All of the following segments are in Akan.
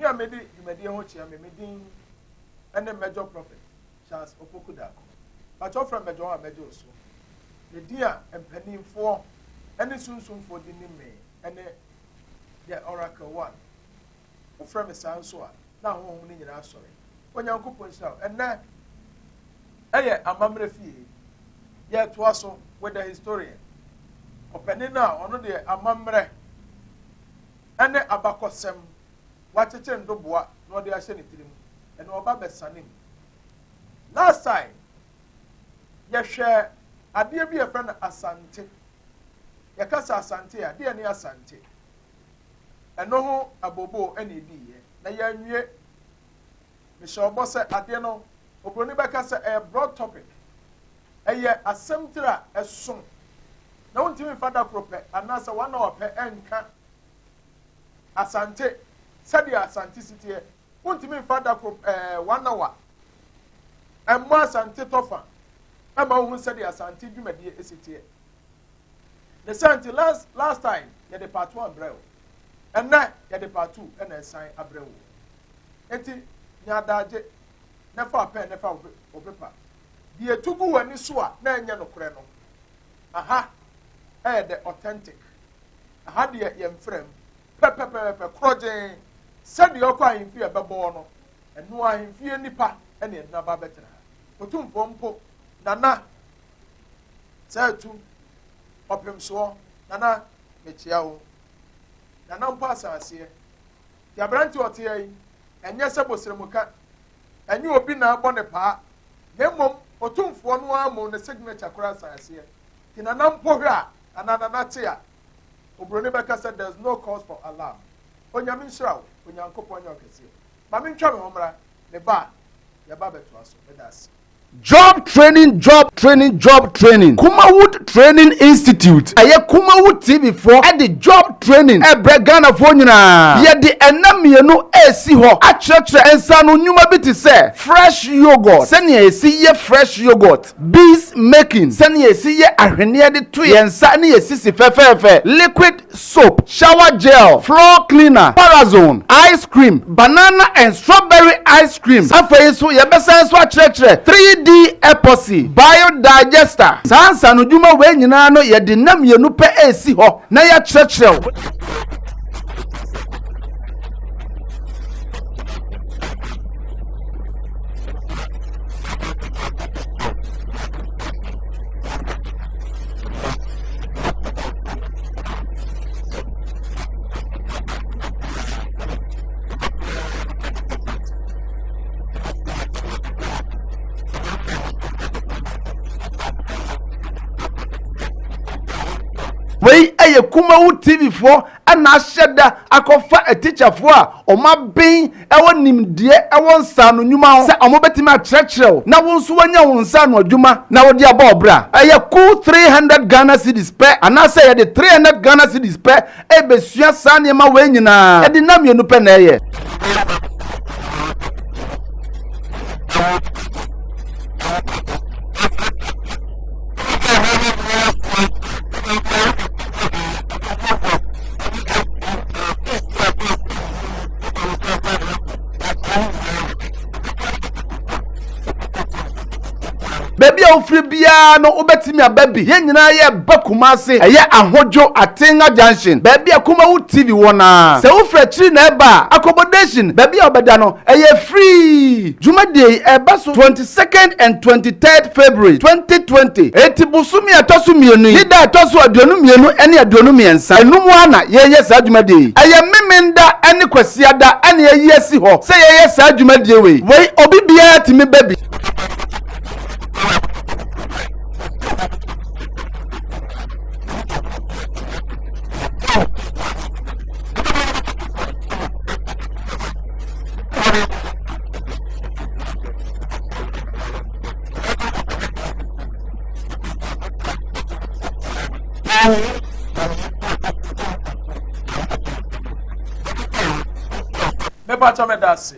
a medi dwumadie ho kyea me, me din ne Major Prophet Charles Opoku Darko. Pakyɛ wofrɛ me Major a mɛgye wo so. Ne din a mpanimfoɔ ne sunsumfoɔ de nim me ne The Oracle One. Wofrɛ me saa nso a, na ahonhom no nyinaa asɔre. Onyankopɔn nhyira wo. Ɛnnɛ ɛyɛ amammerɛ fie. Yɛtoa so with the historian. Ɔpanin no a ɔno deɛ amammerɛ ɛne abakɔsɛm wakyekyere ndoboa na ɔde ahyɛ ne tirim ɛna ɔba bɛsane mu. Last time yɛhwɛ adeɛ bi a yɛfrɛ no asante. Yɛka sɛ asante a, deɛ ne asante? Ɛno ho abooboo na ɛdiiɛ, na yɛanwie. Mehyɛ wo bɔ sɛ adeɛ no, oburoni bɛka sɛ ɛyɛ broad topic. Ɛyɛ asɛm tiri a ɛso, na wontumi mfa da koro pɛ anaasɛ one hour pɛ nka Asante sɛdeɛ Asante si teɛ. Wontumi mfa da koro ɛɛ one hour mmɔ Asante tɔfa ɛma wohu sɛdeɛ Asante dwumadie si teɛ. Ne saa nti last last time yɛde part one brɛ wo. Ɛnɛ yɛde part two ɛna ɛsan abrɛ wo. Enti nya adagye na fa pɛn na fa wo pepa. Deɛ etu gu w'ani so a na ɛnyɛ nokorɛ no, aha ɛyɛ the authentic. Aha deɛ yɛmfrɛ mu pɛpɛpɛpɛ korɔgyee sɛdeɛ ɔkɔ ahemfie a ɛbɛbɔɔ no, ɛno ahemfie nipa ɛna ɛde n'aba abɛtena ha. Otumfoɔ mpo nana Sɛ atu ɔpemsoɔ, Nana mekyea wo. Nana mpo asan aseɛ. Nti aberanteɛ ɔte ha yi, ɛnyɛ sɛ bosrɛmuka, ɛnyɛ obi na abɔ ne paa, na mmom Otumfoɔ no ara mu ne signature koraa asan aseɛ. Nti Nana mpo hwɛ a, anaa Nana te a, oburoni bɛka sɛ there's no cause for alarm. Onyame nhyira wo, Onyankopɔn nyɛ ɔkɛseɛ. Ma mentwa me ho mmra, meba a, yɛba abɛtoa so. Meda ase. Job training job training job training Kumawood Training Institute ɛyɛ Kumawood TV foɔ de job training ɛbrɛ Ghanafoɔ nyinaa. Yɛde ɛna mmienu ɛresi hɔ akyerɛkyerɛ nsaano nnwuma bi te sɛ fresh yoghurt, sɛnea yɛsi yɛ fresh yoghurt, bees making, sɛnea yɛsi yɛ ahweneɛ de to yɛn nsa ne yɛn sisi fɛfɛɛfɛ, liquid soap, shower gel, floor cleaner, parazone, ice cream, banana and strawberry ice cream. Afei nso yɛbɛsan nso akyerɛkyerɛ 3D epoxy, biodigester. Saa nsaanodwuma wei nyinaa no yɛde nna mmienu pɛ resi hɔ na yɛakyerɛkyerɛ wo. Wei yɛ Kumawu TV foɔ na ahyɛ da akɔfa atikyafoɔ a wɔn aben wɔ nimdeɛ wɔ nsaano nnwuma ho sɛ wɔbɛtumi akyerɛkyerɛ wo na wo nso woanya wo nsaano adwuma na wode abɔ wo bra. Ɛyɛ cool 300 Ghana cedis pɛ anaasɛ yɛde 300 Ghana cedis pɛ rebɛsua saa nneɛma wei nyinaa. Ɛde nna mmienu pɛ na ɛyɛ. Baabi a wofiri biara no wobɛtumi aba bi. Yɛn nyinaa yɛreba Kumasi. Ɛyɛ Ahodwo Atenga Junction, baabi a Kumawu TV wɔ no ara. Sɛ wofiri akyiri na ɛreba a, accommodation, baabi a wobɛda no, ɛyɛ free. Dwumadie yi ɛreba so 22nd and 23rd February 2020. Enti bosome a ɛtɔ so mmienu yi ne da a ɛtɔ so 22 ne 23 ɛno mu ara na yɛreyɛ saa dwumadie yi. Ɛyɛ Memenda ne Kwasiada na yɛayi asi hɔ sɛ yɛyɛ saa dwumadie wei. Wei obi biara tumi ba bi. Mepakyɛ meda ase.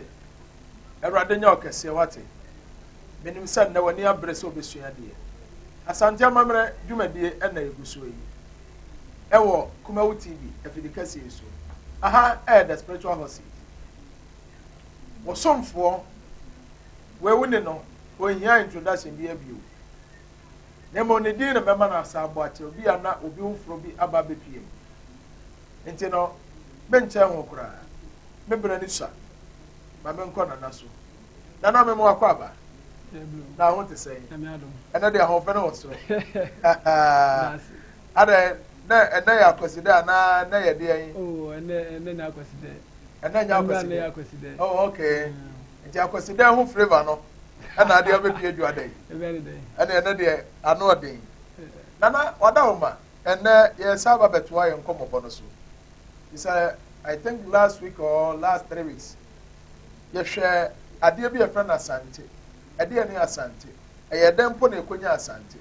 Awurade nyɛ ɔkɛseɛ wate. Menim sɛ nnɛ w'ani abere sɛ wobɛsua adeɛ. Asante amammerɛ dwumadie ɛna ɛgu soɔ yi ɛwɔ Kumawu TV afidi kɛseɛ yi so. Aha ɛyɛ The Spiritual Hot Seat. Wo somfoɔ, wei wo ne no, ɔnhia introduction biara bio. Na mmom ne din na mɛma no asa abɔ akyerɛ obi a na obi foforɔ bi aba abɛpie mu. Nti no, menkyɛn ho koraa. Me berɛ no sua. Ma menkɔ Nana so. Nana mema wakɔ aba. Na ho te sɛn? Ɛnɛ deɛ ahoɔfɛ no wɔ soro. Adɛ, na ɛnɛ yɛ akwasidɛ anaa ɛnɛ yɛ deɛn? Oh, ɛnɛ ɛnɛ nyɛ akwasidɛ. Ɛnɛ nyɛ akwasidɛ. Oh, okay. Nti akwasidɛ ho flavour no ɛna adeɛ abɛpie adwa dɛ yi. Ɛne ɛnɛ deɛ ano ɔden. Nana wada wo ma ɛnɛ yɛsan ba bɛtoa yɛn nkɔmmɔbɔ no so. Sɛ I think last week or last 3 weeks yɛhwɛ adeɛ bi a yɛfrɛ no Asante. Ɛdeɛ ne Asante? Ɛyɛ dɛn mpo na ɛkɔnya Asante?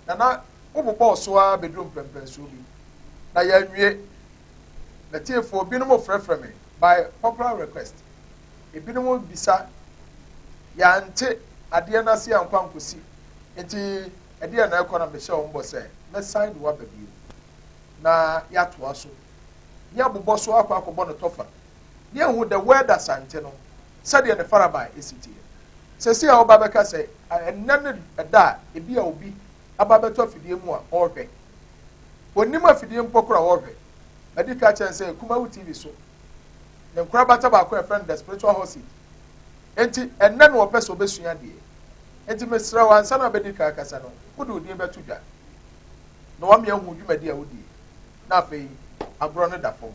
Nana, wobobɔɔ so ara bɛduru mpɛmpɛnsoɔ bi na yɛanwie. Natiefoɔ binom frɛfrɛ me by popular request, ebinom bisa yɛante adeɛ no ase ankɔ ankɔsi nti ɛdeɛ na ɛkɔ na mehyɛ wɔn bɔ sɛ mɛsan de waba bio na yɛatoa so ne abobɔ so akɔ akɔbɔ no tɔfa ne ehu the word Asante no sɛdeɛ ne faraban esi teɛ. Sɛsi a ɔba bɛka sɛ ɛnɛ ne ɛda a ebi a obi aba bɛtɔ afidie mu a ɔrehwɛ, onim afidie mpo kora ɔrehwɛ. Mɛdi ka kyɛn sɛ Kumawu TV so ne nkorabata baako a yɛfrɛ no The Spiritual Hot Seat, nti ɛnɛ na ɔpɛ sɛ ɔbɛsua deɛ. Nti mesrɛ wo, ansa na abɛdi ka kasa no, wode wo din bɛto dwa na wame ahu dwumadi a wodie, na afei agorɔ no da fam.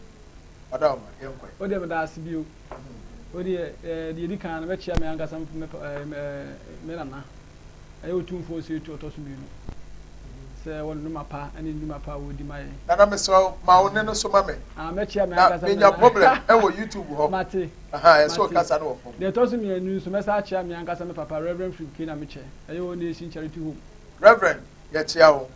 Ɔda wo ma yɛnkɔ. O deɛ, meda ase bio. O deɛ, deɛ edi kan no, mɛkyia me ankasa me nana, ɛyɛ Otumfoɔ Osei Tutu ɔtɔ so mmienu, sɛ wɔn nnwuma pa ne nnwuma pa a wɔredi ma yɛn. Nana, mesrɛ wo, ma wo ne no so ma me. Ah, mɛkyia me na ankasa me menya nana. Problem ɛwɔ YouTube hɔ. Mate. Aha, ɛsɛ Mate. ɔkasa no wɔ fam. Deɛ ɛtɔ so mmienu nso, mɛsa akyia me ankasa me papa, Reverend Philip K. Nyamekye, ɛyɛ All Nation Charity Home. Reverend, yɛkyia wo.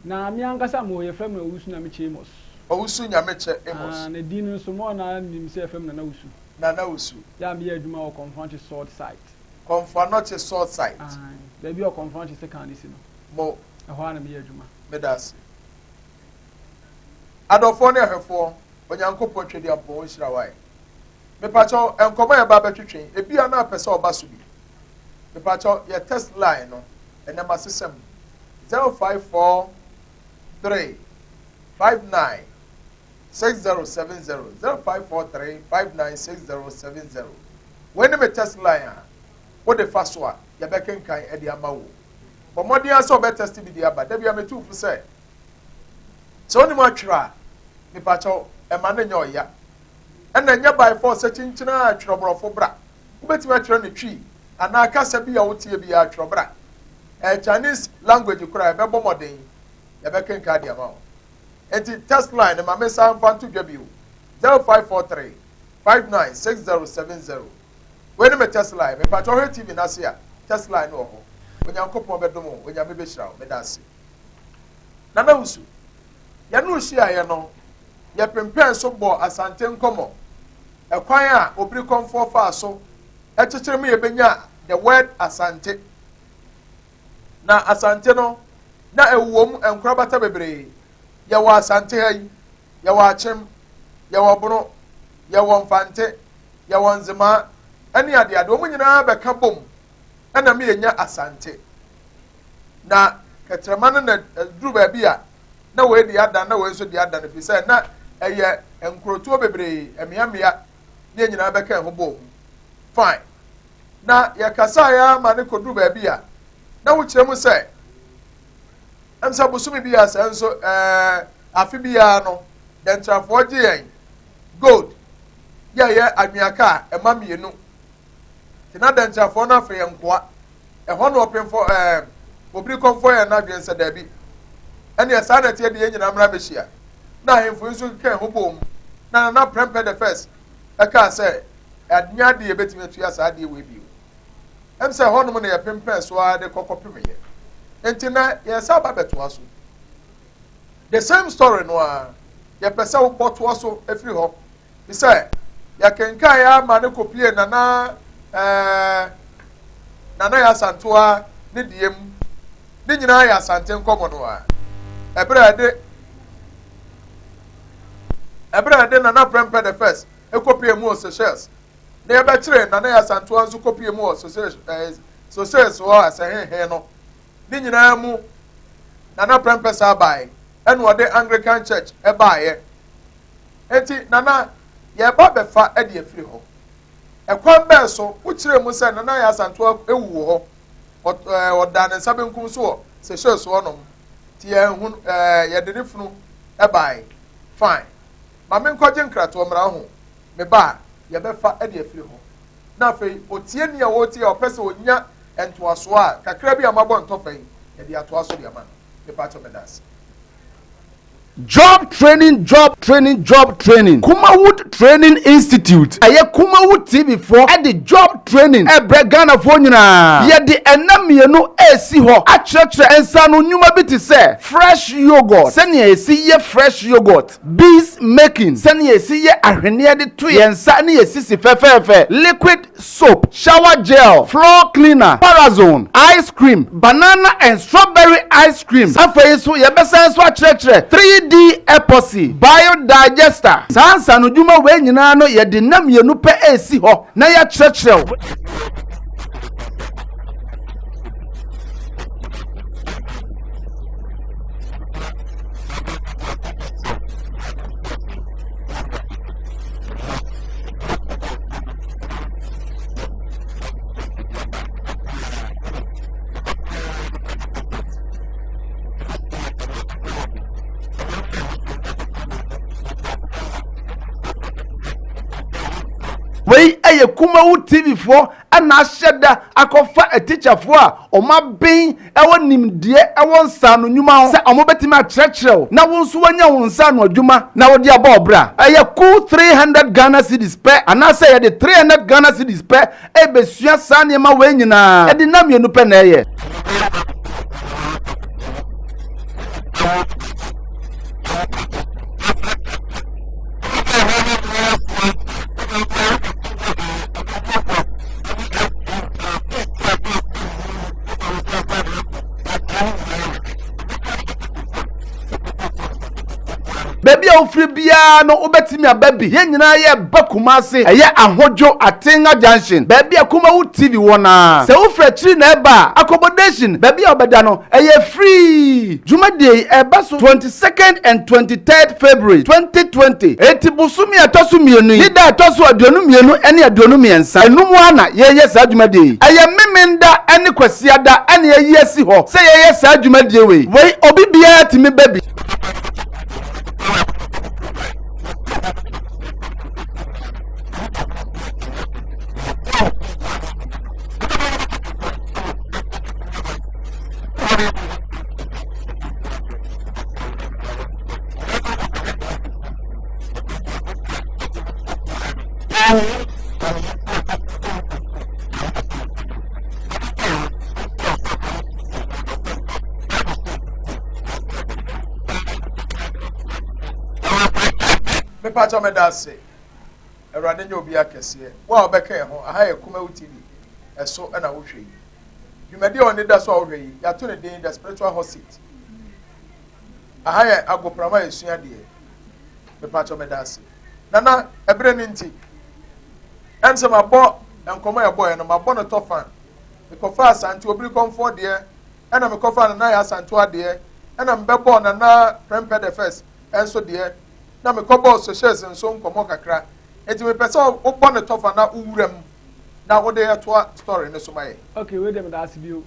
Na me ankasa mo yɛfrɛ me Owusu Nyamekye Amos. Owusu Nyamekyɛ Amos. Ah, na din no nso mo na nim sɛ yɛfrɛ me Nana Wusu. Nana Wusu. Yɛ a meyɛ adwuma wɔ Kɔmfo Anokye Salt Site. Kɔmfo Anokye Salt Site. Ah, baabi a Ɔkɔmfo Anokye sekan no si no. Mo. Ɛhɔ a na meyɛ adwuma. Meda ase. Adɔfoɔ ne ahwɛfoɔ, Onyankopɔn Twɛdiampɔn nhyira wae. Mepakyɛw, nkɔmɔ a yɛba abɛtwetwe, ebi a na apɛ sɛ ɔba so bi. Mepakyɛw, yɛ text line no ɛnɛ ma sesɛm 0543 59 6070, 0543 59 6070. Wei ne me text line a wode fa so a yɛbɛkenkan ɛde ama wo. Bɔ mmɔden a sɛ ɔbɛ text bi de aba. Dabi a metu fo sɛ sɛ wonim atwerɛ a, mepakyɛw, ɛma no nyɛ ɔya. Ɛna nyɛ by force sɛ kyinkyina a twerɛ borɔfo bra. Wobɛtumi atwerɛ ne Twi anaa kasa bi a wotie bi a twerɛ bra. Ɛyɛ Chinese language koraa, ɛbɛbɔ mmɔden yɛbɛkenkan de ama wo. Nti text line no, ma me nsa mfa nto dwa bio, 0543 59 6070. Wei ne me text line. Mepakyɛ, ɔhwɛ TV n'ase a, text line no wɔ hɔ. Onyankopɔn bɛdom wo, Onyame bɛhyira wo. Meda ase. Nana Wusu, yɛne wo hyiaeɛ no, yɛpempɛn so bɔ Asante nkɔmmɔ, ɛkwan a Obiri Kɔmfoɔ faa so ɛkyekyere mu yɛbɛnya the word Asante. Na Asante no na ɛwɔ mu nkorabata bebree. Yɛwɔ Asante ha yi, yɛwɔ Akyem, yɛwɔ Bono, yɛwɔ Mfante, yɛwɔ Nzemaa ɛne adeade. Wɔn nyinaa bɛka bom ɛna mi yɛnya Asante. Na kɛtrɛma no na duru baabi a na wei de ada na wei nso de ada no fi sɛ na ɛyɛ nkurotoɔ bebree, mmeammea ne yɛn nyinaa bɛka ɛho bɔ mu. Fine. Na yɛkasa yɛ ama ne kɔduru baabi a na wokyerɛ mu sɛ ɛm sɛ bosome bi a sɛ nso afe biara no, dɛntrafoɔ gye yɛn gold yɛyɛ anweaka a ɛma mmienu nti na dɛntrafoɔ no afei yɛn nkoa. Ɛhɔ na ɔpemfo Obiri Kɔmfoɔ yɛ n'adwene sɛ daabi, ɛneɛ saa na ɛteɛ deɛ, yɛn nyinaa mmra bɛhyia. Na ahemfo yi nso keka ɛho bɔɔ mu na Nana Prɛmpɛ the First ɛkaa sɛ ɛnyɛ adeɛ yɛbɛtumi atua saa adeɛ wei bio. Ɛm sɛ ɛhɔnom na yɛpempɛn so ara de kɔkɔpemeyɛ. Nti na yɛsa aba bɛtoa so the same story no a yɛpɛ sɛ wobɔ toa so afiri hɔ fi sɛ yɛkenkan yɛ ama ne kɔpie Nana yɛ Asantoa ne deɛ mu ne nyinaa yɛ Asante nkɔmmɔ no a ɛberɛ a ɛde Nana Prɛmpɛ the First ɛkɔpie mu wɔ Seychelles. Na yɛbɛkyeree Nana Yaa Asantewaa nso kɔpue mu wɔ Sosers ɛɛ Sosers hɔ asɛnhenhen no. Ne nyinaa mu, Nana Prɛmpɛ saa baeɛ, ɛna ɔde Anglican Church baeɛ. Enti Nana, yɛreba abɛfa de afiri hɔ. Ɛkwan bɛn so? Wokyerɛɛ mu sɛ Nana Yaa Asantewaa wu wɔ hɔ. Ɔt ɛɛ ɔdaa ne nsa benkum so wɔ Seychelles hɔnom. Nti yɛanhu ɛɛ yɛde ne funu baeɛ. Fine. Ma menkɔgye nkratoɔ mmra ho. Me ba a, yɛbɛfa de afiri hɔ. Na afei otieni a ɔretie a ɔpɛ sɛ ɔnya ntoasoɔ a, kakra bi a mabɔ ntɔfa yi, yɛde atoa so de ama no. Mepakyɛw meda ase. Job training job training job training Kumawood Training Institute ɛyɛ Kumawood TV foɔ de job training ɛbrɛ Ghanafoɔ nyinaa. Yɛde ɛna mmienu ɛresi hɔ akyerɛkyerɛ nsaano nnwuma bi te sɛ fresh yoghurt, sɛnea yɛsi yɛ fresh yoghurt, Beads making, sɛnea yɛsi yɛ ahweneɛ de to yɛn nsa ne yɛn sisi fɛfɛɛfɛ, liquid soap, shower gel, floor cleaner, parazone, ice cream, banana and strawberry ice cream. Afei nso yɛbɛsan nso akyerɛkyerɛ 3D epoxy, biodigester. Saa nsaanodwuma wei nyinaa no yɛde nna mmienu pɛ resi hɔ na yɛakyerɛkyerɛ wo. Wei yɛ Kumawu TV foɔ na ahyɛ da akɔfa atikyafoɔ a wɔaben wɔ nimdeɛ wɔ nsaano nnwuma ho sɛ wɔbɛtumi akyerɛkyerɛ wo na wo nso woanya wo nsaano adwuma na wode abɔ wo bra. Ɛyɛ kuw 300 Ghana cedis pɛ anaasɛ yɛde 300 Ghana cedis pɛ rebɛsua saa nneɛma wei nyinaa. Ɛde nna mmienu pɛ na ɛyɛ. Baabi a wofiri biara no wobɛtumi aba bi. Yɛn nyinaa yɛreba Kumasi. Ɛyɛ Ahodwo Atenga Junction, baabi a Kumawu TV wɔ no ara. Sɛ wofiri akyiri na ɛreba a, accommodation, baabi a wobɛda no, ɛyɛ free. Dwumadie yi ɛreba so 22nd and 23rd February 2020. Enti bosome a ɛtɔ so mmienu yi ne da a ɛtɔ so 22 ne 23, ɛno mu ara na yɛreyɛ saa dwumadie yi. Ɛyɛ Memenda ne Kwasiada na yɛayi asi hɔ sɛ yɛyɛ saa dwumadie wei. Wei obi biara tumi ba bi. Mepakyɛw meda ase. Awurade nyɛ obi akɛseɛ. Wo a wobɛka yɛn ho, aha yɛ Kumawu TV, ɛso na wohwɛ yi. Dwumadi a ɔne da so a wohwɛ yi, yɛato ne din The Spiritual Hot Seat. Aha yɛ agoprama a yɛsua adeɛ. Mepakyɛw meda ase. Nana, ɛberɛ no nti, ɛm sɛ mabɔ nkɔmmɔ a yɛbɔeɛ no, mabɔ no tɔfa. Mekɔfaa Asante Obirikɔmfoɔ deɛ, ɛna mekɔfaa Nana Yaa Asantewaa deɛ, ɛna mebɛbɔɔ Nana Prempeh the First nso deɛ, na mekɔbɔɔ Sohyɛs nso nkɔmmɔ kakra. Enti mepɛ sɛ wobɔ no tɔfa na wowura mu na wode toa story no so ma yɛn. Okay, wei deɛ meda ase bio.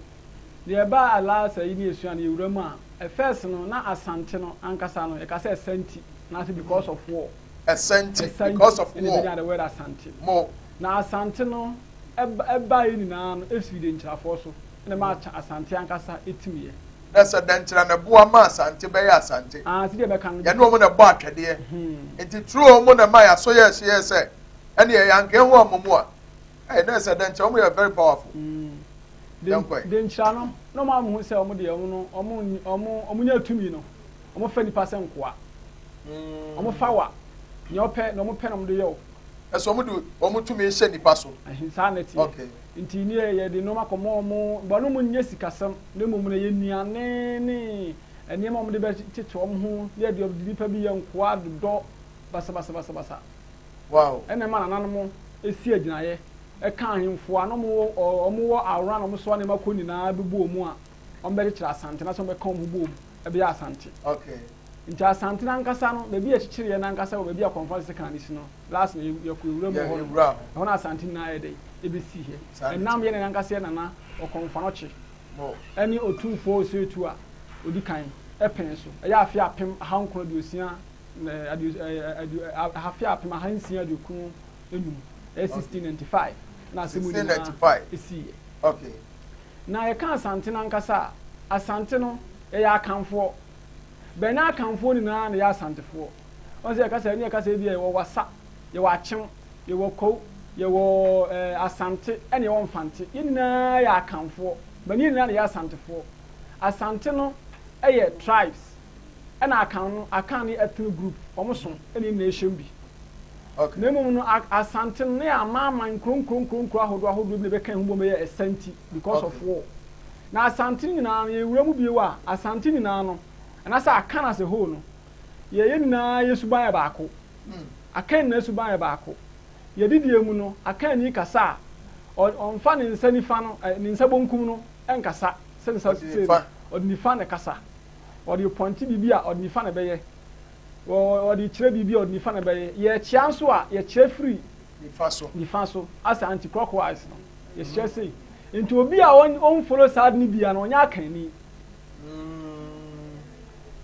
Deɛ ɛbaa last ayi ne yɛsua no yɛwura mu a, at first no na Asante no ankasa no yɛka sɛ ɛsa nti anaasɛ because of war. Ɛsa nti, because of war. Ɛna ɛbɛnya the word Asante. Mo. Na Asante no ɛbaeɛ nyinaa no ɛfiri Denkyirafoɔ so ɛna ɛma Asante ankasa ɛtimiiɛ. Na sɛ Dɛnkyira na ɛboa ma Asante bɛyɛ Asante. Ah, sɛdeɛ ɛbɛka no. Yɛne wɔn na ɛbɔ atwɛdeɛ. Nti turo wɔn na ɛma yɛaso yɛɛ hyeɛ sɛ ɛneɛ yɛanka ɛho ammɔ mu a. Ɛyɛ na sɛ Dɛnkyira wɔn yɛ very powerful. Yɛnkɔ ɛ. Denkyira no, na wɔn ahu sɛ wɔn deɛ wɔn no, wɔn wɔn wɔn nya tumi no, wɔn fa nipa sɛ nkoa. Wɔn fa wa, nea ɔpɛ, nea wɔn pɛ na wɔn de yɛ wo. Ɛsɛ wɔn de wɔn tumi hyɛ nipa so. Ɛhe, saa na ɛteɛ. Okay. Nti ne yɛ yɛde nneɛma kɔma wɔn, bɔ no wɔn nyɛ sikasɛm, na mmom no ɛyɛ nnuane ne nneɛma a wɔde bɛtete wɔn ho, ne yɛde wɔde nipa bi yɛ nkoa dodɔ basabasabasabasa. Wow. Ɛna ɛma nananom. si agyinaeɛ ka ahemfo a na wɔwɔ wɔwɔ awora na wɔsoa nneɛma kɔ nyinaa bɛbɔɔ mu a wɔbɛkyekyere Asante na sɛ wɔbɛka wɔn ho bɔɔ mu ɛbɛyɛ Asante. Okay. Nti Asante no ankasa no, baabi a yɛkyekyereeɛ no ankasa wɔ baabi a Kɔmfoɔ Asese kan no si no, last no yɛkɔ ewura mu hɔ no, ɛhɔ na Asante nyinaa yɛ dɛ ɛbɛsii hɛ. Ɛnam yɛ na ankasa yɛ nana Ɔkɔmfoanɔkye ɛne Otumfoɔ Osei a ɔdi kan pɛn so, ɛyɛ afe 1960 afe 1695, ɛyɛ 1695 na asɛm nyinaa ɛsiiɛ. Okay. Na yɛka Asante no ankasa a, Asante no yɛyɛ Akanfoɔ. Bɛnyɛ Akanfoɔ nyinaa na ɛyɛ Asantefoɔ. Wɔn sɛ yɛka sɛ ɛne yɛka sɛ ebi yɛwɔ Wasa, yɛwɔ Akyem, yɛwɔ Kwawu, yɛwɔ Asante ɛne yɛwɔ Mfante. Yɛn nyinaa yɛ Akanfoɔ. Bɛnyɛ yɛn nyinaa na ɛyɛ Asantefoɔ. Asante no yɛ tribes ɛna Akan no, Akan no yɛ ethnic group, wɔn so ɛna yɛn nyinaa hyɛm bi. Okay. Na mmom no, Asante no ne amanaman nkuro nkuro nkuro nkuro ahodoɔ ahodoɔ bi na ɛbɛka ɛho bom bɛyɛ Asante because of war. Na Asante no nyinaa no, yɛwura mu bio a, Asante nyinaa no, anaasɛ Akan as a whole no, yɛyɛ nyinaa yɛ suban yɛ baako. Akan nyinaa suban yɛ baako. Yɛdidie mu no, Akanni kasa a, ɔmfa ne nsa nifa no, ne nsa bonkum no nkasa sɛ nsa sei no, ɔde nifa na ɛkasa. Ɔde pɔnte biribi a, ɔde nifa na ɛbɛyɛ. Ɔde kyerɛ biribi a, ɔde nifa na ɛbɛyɛ. Yɛkyea nso a, yɛkyerɛ firi nifa so. Nifa so, asɛ anti-clockwise no. Yɛkyerɛ sei. Nti obi a ɔnfollow saa ade no bia no, ɔnyɛ Akanni.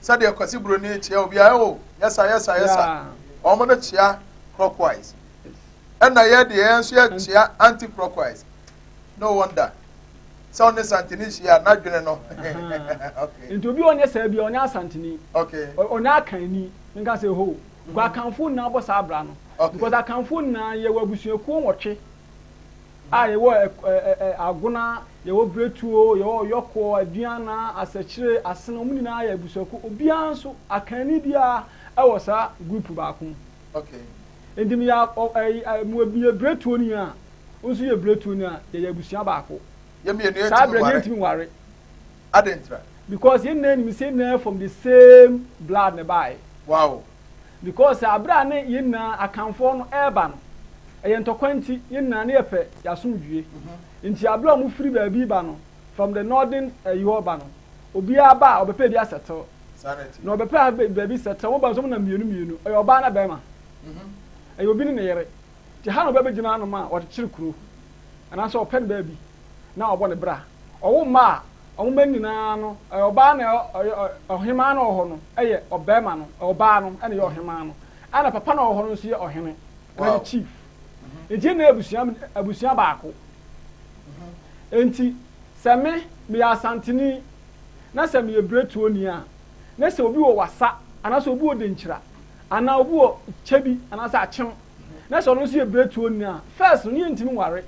Sɛdeɛ Kwasi Buroni kyea obi a, ɛwɔ yɛsa yɛsa yɛsa. Wɔn no kyea clockwise. Ɛna yɛ deɛ yɛn nso yɛkyea anti-clockwise. No wonder. Sɛ ɔne Santini hyia a, n'adwene no. Okay. Nti obi a ɔnyɛ saa bia, ɔnyɛ Asantini. Okay. Ɔnyɛ Akanni. Nka sɛ ho. Because Akanfoɔ nyinaa bɔ saa abira no. Okay. Because Akanfoɔ nyinaa yɛwɔ abusuakuo 8 a yɛwɔ Agona, yɛwɔ Bretuo, yɛwɔ Ɔyɔkɔ, Aduana, Asɛkyere, Asene, wɔn nyinaa yɛ abusuakuo. Obiara nso, Akanni biara wɔ saa group baako mu. Okay. Nti meyɛ meyɛ Bretuo ni a, wo nso yɛ Bretuo ni a, yɛyɛ abusua baako. Yɛn mmienu Saa yɛntumi berɛ no nware. yɛntumi nware. Adɛn ntira? Because yɛn nyinaa nim sɛ yɛn nyinaa from the same blood na ɛbaeɛ. Wow. Because abere a ne yɛn nyinaa Akanfoɔ no ɛreba no, ɛyɛ ntɔkwa nti yɛn nyinaa ne yɛpɛ yɛasomdwie. Nti abere a wɔn firi baabi ba no, from the northern ɛyi hɔ ba no, obiara ba a ɔbɛpɛ baabi asɛtɛl. Saa na ɛte. Na ɔbɛpɛ baabi sɛtɛl, wɔn ba nso wɔn nam mmienu mmienu, ɛyɛ ɔbaa na bɛrima. Ɛyɛ obi ne ne yere. Nti ha na ɔbɛ bɛgyina anom a ɔkyekyere kuro, anaasɛ ɔpɛ ne baabi na ɔbɔ ne bra. Ɔwo mma a, wɔn mma nyinaa no, ɛyɛ ɔbaa na ɔyɛ ɔhemaa na ɔwɔ hɔ no yɛ ɔbarima no, ɔbaa no na ɛyɛ ɔhemaa no, ɛna papa na ɔwɔ hɔ no nso yɛ ɔhene, anaasɛ chief. Nti yɛn nyinaa abusua abusua baako. Nti sɛ me meyɛ Asanteni na sɛ meyɛ Bretuoni a, na sɛ obi wɔ Wasa anaasɛ obi wɔ Denkyira anaa obi wɔ Kyebi anaasɛ Akyem na sɛ ɔno nso yɛ Bretuoni a, first no ne yɛntumi nware.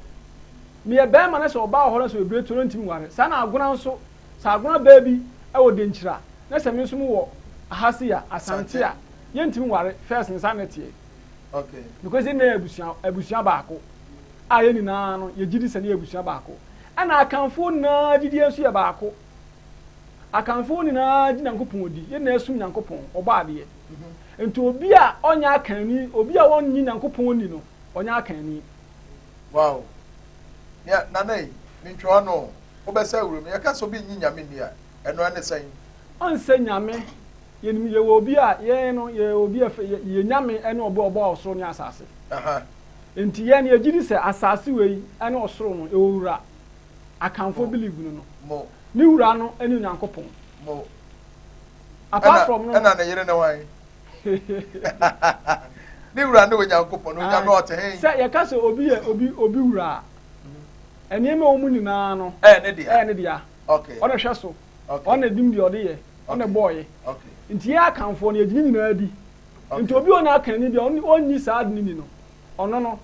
Meyɛ bɛrima na sɛ ɔbaa wɔ hɔ na sɛ ɔyɛ Bretuo no ntumi nware. Saa na Agona nso, sɛ Agona baa bi wɔ Denkyira na sɛ me nso mewɔ ha sei a, Asante a, yɛntumi nware first no saa na ɛteɛ. Okay. Because yɛn nyinaa yɛ abusua, abusua baako a yɛn nyinaa no yɛgye di sɛ ne yɛ abusua baako. Ɛna Akanfoɔ nyinaa gyidie nso yɛ baako. Akanfoɔ nyinaa gye Nyankopɔn di. Yɛn nyinaa som Nyankopɔn, ɔbɔ adeɛ. Nti obi a ɔnyɛ Akanni, obi a ɔnnye Nyankopɔn nni no, ɔnyɛ Akanni. Wow. Nea Nana yi, mentwe w'ano o, wobɛsɛ awura mu. Yɛka sɛ obi nnye Nyame nni a, ɛno ɛne sɛn? Ɔnsɛ Nyame, yɛnim yɛwɔ obi a yɛn no yɛyɛ obi a yɛ Nyame ɛne ɔbɔ ɔbɔɔ ɔsoro ne asase. Aha. Nti yɛn yɛgye di sɛ asase wei ɛne ɔsoro no ɛwɔ wura. Akanfoɔ believe no no. Mo. Ne wura no ɛne Onyankopɔn. Mo. Apart from no. Ɛna ne yere ne hwan? Ne wura ne Onyankopɔn, Onyame ɔte he? Sɛ yɛka sɛ obi yɛ obi obi wura a, nneɛma a ɛwɔ mu nyinaa no ɛyɛ ne dea. Ɛyɛ ne dea. Okay. Ɔna hwɛ so. Okay. Ɔna nim deɛ ɔde yɛ. Ɔna bɔɔyɛ. Okay. Nti yɛn Akanfoɔ no yɛgye ne nyinaa di. Okay. Nti obi a ɔnyɛ Akanni bi a ɔnyi saa ade no ni no, ɔno no.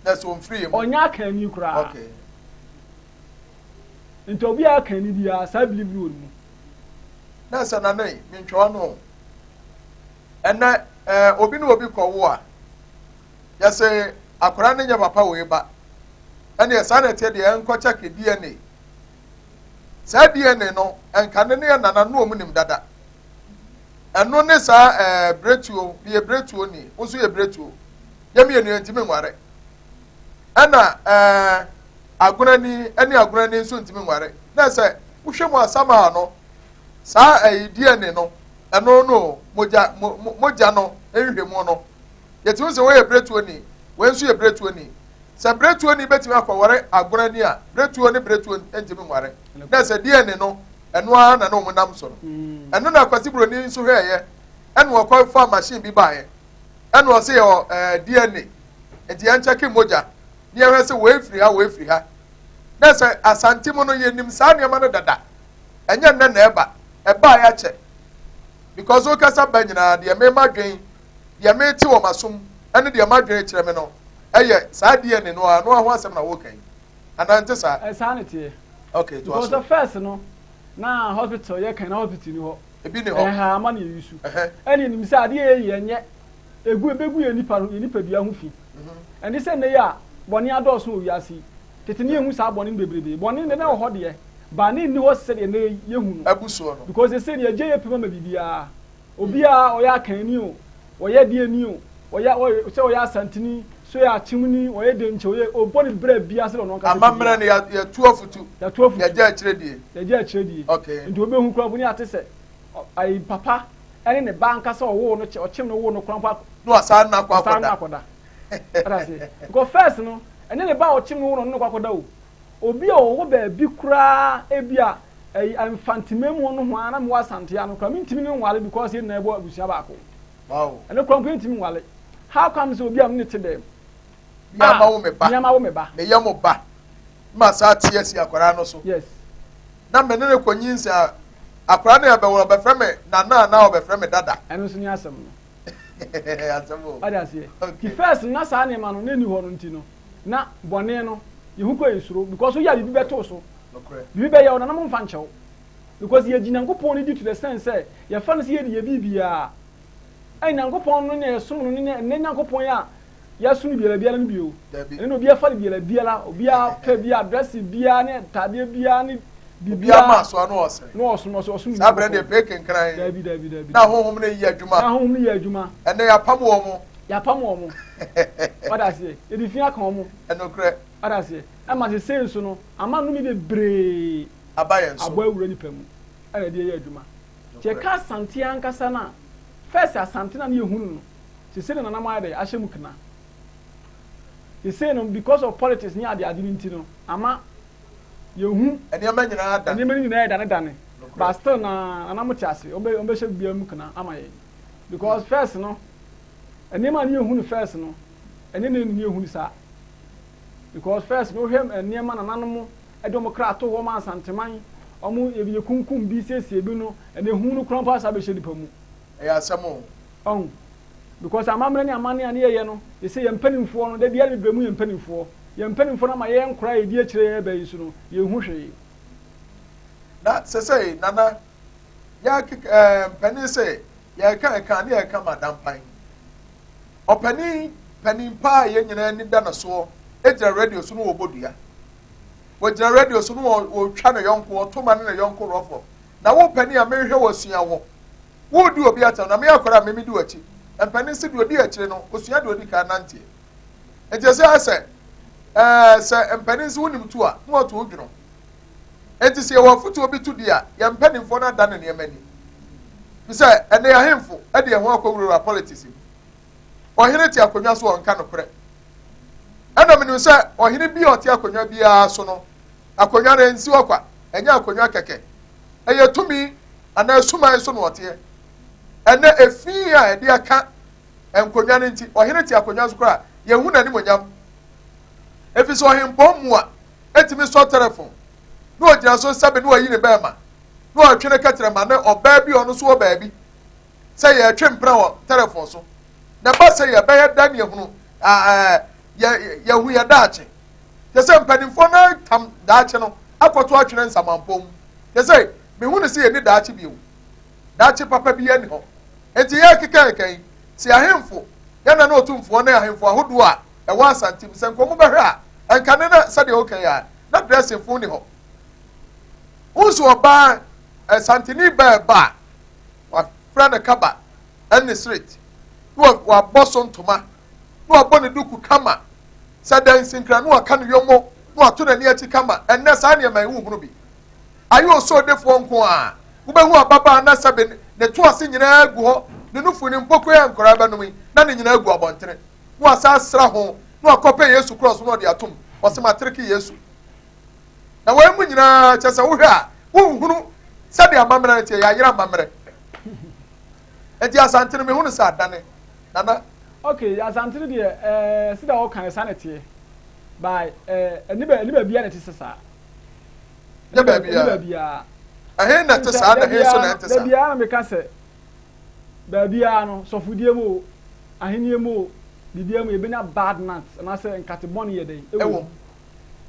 Na sɛ ɔmfiri yɛn mu. Ɔnyɛ Akanni koraa. Okay. Nti obi a Akanni biara saa believe no wɔ ne mu. Na sɛ Nana yi, mentwa w'ano o. Ɛnɛ ɛɛ obi ne obi kɔwo a, yɛsɛ akwadaa no nyɛ papa wei ba. Ɛneɛ saa na ɛteɛ deɛ ɛnkɔ kyɛke DNA. Saa DNA no, ɛnka ne ne yɛ nana no ɔmu nim dada. Ɛno ne saa ɛɛ bretuo, meyɛ bretuo ni, wo nso yɛ bretuo. Yɛ mmienu yɛntumi nware. Ɛna ɛɛ agonani ne agonani nso ntumi nware. Na sɛ wohwɛ mu asamaa no, saa ɛyi DNA no, ɛno no mogya mo mogya no nhwehwɛmu no, yɛtumi sɛ wei yɛ biretuoni, wei nso yɛ biretuoni. Sɛ biretuoni bɛtumi akɔware agonani a, biretuo ne biretuo ntumi nware. Na sɛ DNA no, ɛno ara na na wɔn nam so no. Ɛno na Kwasi Buroni nso hwɛɛyɛ, ɛna wɔkɔfa machine bi baeɛ, ɛna ɔsɛ yɛwɔ ɛɛ DNA, nti yɛn kyɛke mogya ne yɛhwɛ sɛ wei firi ha, wei firi ha. Na sɛ Asante mu no yɛnim saa nneɛma no dada, ɛnyɛ nnɛ na ɛba, ɛbaa yɛakyɛ. Because wokasa ba nyinaa deɛ mema dwen, deɛ mete wɔ m'asom ɛne deɛ madwene kyerɛ me no ɛyɛ saa DNA no a no ho asɛm na woka yi. Anaa nte saa? Saa ne teɛ. Okay, to because aso. The first no na hospital yɛ kan na hospital ni hɔ. Ebi ni hɔ. Ɛha ama na yɛyi su. Ɛne nim sɛ adeɛ yɛ yɛ nyɛ egu ebegu yɛ nipa no yɛ nipadua ho fi. Ɛne sɛ nnɛ yi a bɔne adɔɔso wɔ wiase yi. Tete ne yɛhu saa bɔne no bebrebe. Bɔne ne na wɔ hɔ deɛ, ba ne nni hɔ sɛdeɛ nnɛ yɛhu no. Abu soɔ no. Because ɛsɛ ne yɛgye yɛ pema ma biribiara. Obiara ɔyɛ akanni o, ɔyɛ deɛ ni o, ɔyɛ ɔyɛ sɛ ɔyɛ Asantini, so yɛ Akyemni, ɔyɛ Denkyɛ, ɔyɛ ɔbɔ ne brɛ biara sɛdeɛ ɔno ankasa ti Amammerɛ no biara. yɛtu afutu. Yɛtu afutu. Yɛgye akyerɛ die. Yɛgye akyerɛ die. Okay. Nti obehu koraa mpo ne ate sɛ ayi papa ɛne ne ba ankasa ɔwoo no kyɛ ɔkyem no woo no koraa mpo akɔ. Na wasan no akɔ Wasan no akɔda. akɔda. Ɔda aseɛ. Because first no, ɛnyɛ ne ba a ɔkyem no woo no ɔne no kɔ akɔda o. Obi a ɔwɔ baabi koraa ebi a ɛyi Mfantsima mu no ho ara na mewɔ Asante ano koraa mentumi ne no nware because yɛn nyinaa yɛbɔ abusua baako. Ɛno koraa mpo yɛntumi nware. How come sɛ obi a me ne te dɛm? Me ama wo me ba. Me ama wo me ba. Meyɛ mo ba. Ma saa te asi akwaraa no so. Yes. Na me ne no kɔ nyinsɛn a, akwaraa no yɛbɛwo no ɔbɛfrɛ me nana anaa ɔbɛfrɛ me dada. Ɛno nso ne asɛm no. Asɛm o. Wate aseɛ? Okay. Ti first no na saa nneɛma no na ɛni hɔ no nti no na bɔne no yɛhu kɔ yɛsuro because woyɛ a biribi bɛto wo so. Nokorɛ. Biribi bɛyɛ wo na na momfa nkyɛ wo because yɛgye Nyankopɔn no di to the sense sɛ yɛfa no sɛ yɛdi yɛ biribiara. Ɛ Nyankopɔn no ne yɛsom no ne ɛnɛ Nyankopɔn yi a yɛsom no biara biara no bio. Dabi. Ɛno na obiara fa no biara biara, obiara pɛ biara, dress biara ne ataadeɛ biara ne Obiara biribiara. ma so ano ɔsere. Na ɔsom ɔsom ɔsom Saa berɛ deɛ Nyankopɔn. pee kenkran. Dabi dabi dabi. Na honhom no yɛ adwuma. Na honhom no yɛ adwuma. Ɛnɛ yɛapam wɔn mo. Yɛapam wɔn mo. Wate aseɛ? Yɛde fi aka wɔn mo. Ɛnokorɛ. Wate aseɛ? Ɛma sesei nso no, ama nnome bebree Aba yɛn so. abɔ awura nipa mu ɛna ɛde yɛ adwuma. Nti Nokorɛ. yɛka Asante ankasa no a, first Asante no a na yɛhunu no, sesei na nananom ayɛ dɛ ahyɛ mu kena. Sesei no because of politics ne ade ade no nti no, ama yɛhu Nneɛma nyinaa dane. Nneɛma no nyinaa yɛ dane dane. Nokorɛ. But still na nananom te ase, wɔbɛ wɔbɛhyɛ biribiara mu kena ama yɛn. Because first no, nneɛma a na yɛhu no first no, ɛnyɛ na ɛnu yɛhu no saa. Because first no wohwɛ nneɛma nananom de wɔn kra to hɔ ma Asanteman, wɔn yɛkunkum bi siesie bi no, ɛna ehu no koraa mpo asa abɛhyɛ nipa mu. Ɛyɛ asɛm o. Ɔho. Because amammerɛ ne amanne a ne yɛyɛ no, yɛsɛ yɛn mpanimfoɔ no, da biara bebree mu yɛn mpanimfoɔ. Yɛn mpanimfoɔ no ama yɛn nkora a yɛdi akyire yɛn ba yi so no, yɛnhu hwee. Na sɛsɛi, Nana, yɛkeka ɛɛ mpanin sɛ yɛreka ɛka ne yɛreka ma dampan. Ɔpanin panin paa a yɛn nyinaa ani da no soɔ gyina radio so no wɔbɔ dua. Wɔgyina radio so no wɔtwa ne yɔnko, wɔto ma ne ne yɔnko rɔfrɔf. Na wo panin a mehwɛ wɔ sua wo. Wodi obi atam na me akɔra a meme di w'akyi. Mpanin se deɛ odi akyire no, osua deɛ odi kan nanteɛ. Nti ɛsɛ ayɛ sɛ ɛɛ sɛ mpanin se wonim tu a, na wɔto wo dwono. Nti sɛ yɛwɔ afotuo bi to di a, yɛn mpanimfoɔ no ada ne nneɛma ani. Fi sɛ ɛnɛ ahemfo de yɛn ho akɔwurawura politics mu. Ɔhene te akonnwa so ɔnka nokorɛ. Ɛna menim sɛ ɔhene bi a ɔte akonnwa biara so no, akonnwa no nsi hɔ kwa, ɛnyɛ akonnwa kɛkɛ. Ɛyɛ tumi anaa suman so na ɔteɛ. Ɛnɛ efi a ɛde aka nkonnwa no nti, ɔhene te akonnwa so koraa, yɛnhu n'animonyam. Ɛfiri sɛ ɔhempɔn mu a ɛtumi sɔ telefon na ɔgyina so sɛbe na wayi ne bɛɛma na ɔretwe ne kɛtrɛma ne ɔbaa bi a ɔno nso wɔ baabi sɛ yɛretwe mpena wɔ telefon so. Na ɛba sɛ yɛbɛyɛ dɛn yɛhunu yɛ yɛhu yɛ daakye. Kyɛ sɛ mpanimfoɔ no tam daakye no akɔto atwene nsamanpɔn mu. Kyɛ sɛ mehu no sɛ yɛnni daakye bio. Daakye papa bi ani hɔ. Enti yɛrekeka yi, sɛ ahemfo, yɛn nana otumfoɔ ne ahemfo ahodoɔ a ɛwɔ Asante mu, sɛ nka wɔn bɛhwɛ a, nka ne na sɛdeɛ woka yi a, na dressing fo ni hɔ. Wohu sɛ ɔbaa Asanteni baa ba a, wafura ne kaba ne ne sirit, na wabɔ so ntoma, na wabɔ ne duku kama. Sɛ dansinkran na waka ne yɔmmɔ na wato n'ani akyi kama. Ɛnnɛ saa nneɛma yi wonhunu bi. Ayɛ osodefoɔ nko ara. Wobɛhu ababaa na sɛbe ne to ase nyinaa gu hɔ, ne nufu ne mpokua a nkwadaa bɛnom yi na ne nyinaa gu abɔntene. Na wasan asra ho na wakɔpɛ Yesu krɔɔso na ɔde atom. Ɔse matereke Yesu. Na wei mu nyinaa kyerɛ sɛ wohwɛ a wonhunu sɛdeɛ amammerɛ no teɛ, yɛayera amammerɛ. Enti Asante no mehu no sɛ adane. Nana. Ok, Asante no deɛ ɛɛ sɛdeɛ wɔka no saa na ɛteɛ. By ɛɛ ɛne bɛ ɛne baabiara na ɛte sɛ saa. Nyɛ baabiara. Ɛne baabiara. Ɛhe na ɛte saa na ɛhe nso na ɛnte saa? Da biara na meka sɛ baabiara no sɔfodie mu o, ahennie mu o, biribiara mu yɛbɛnya bad nuts anaasɛ nkate bɔne yɛ dɛn ɛwɔ mu.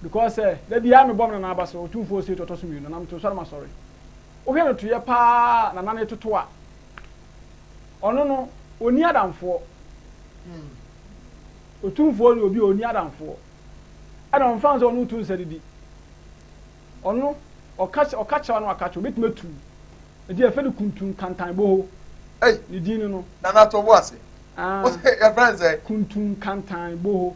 Because sɛ da biara mebɔ me nana aba so, Otumfoɔ Osei Tutu ɔtɔ so mmienu, na meto sɔre masɔre. Wohwɛ no toyɛ paa na nane toto a, ɔno no ɔnni adamfoɔ. Otumfoɔ ne obi a ɔnni adamfoɔ. Ɛna ɔmfa ho sɛ ɔne wo to nsa didi. Ɔno ɔka ɔka kyerɛ wo na waka kyerɛ wo, obetumi atu wo. Nti yɛfrɛ no Kuntun Kantan Boho. Ei! Ne din no no. Nana to bo ase. Ah. Wo se yɛfrɛ no sɛn? Kuntun Kantan Boho.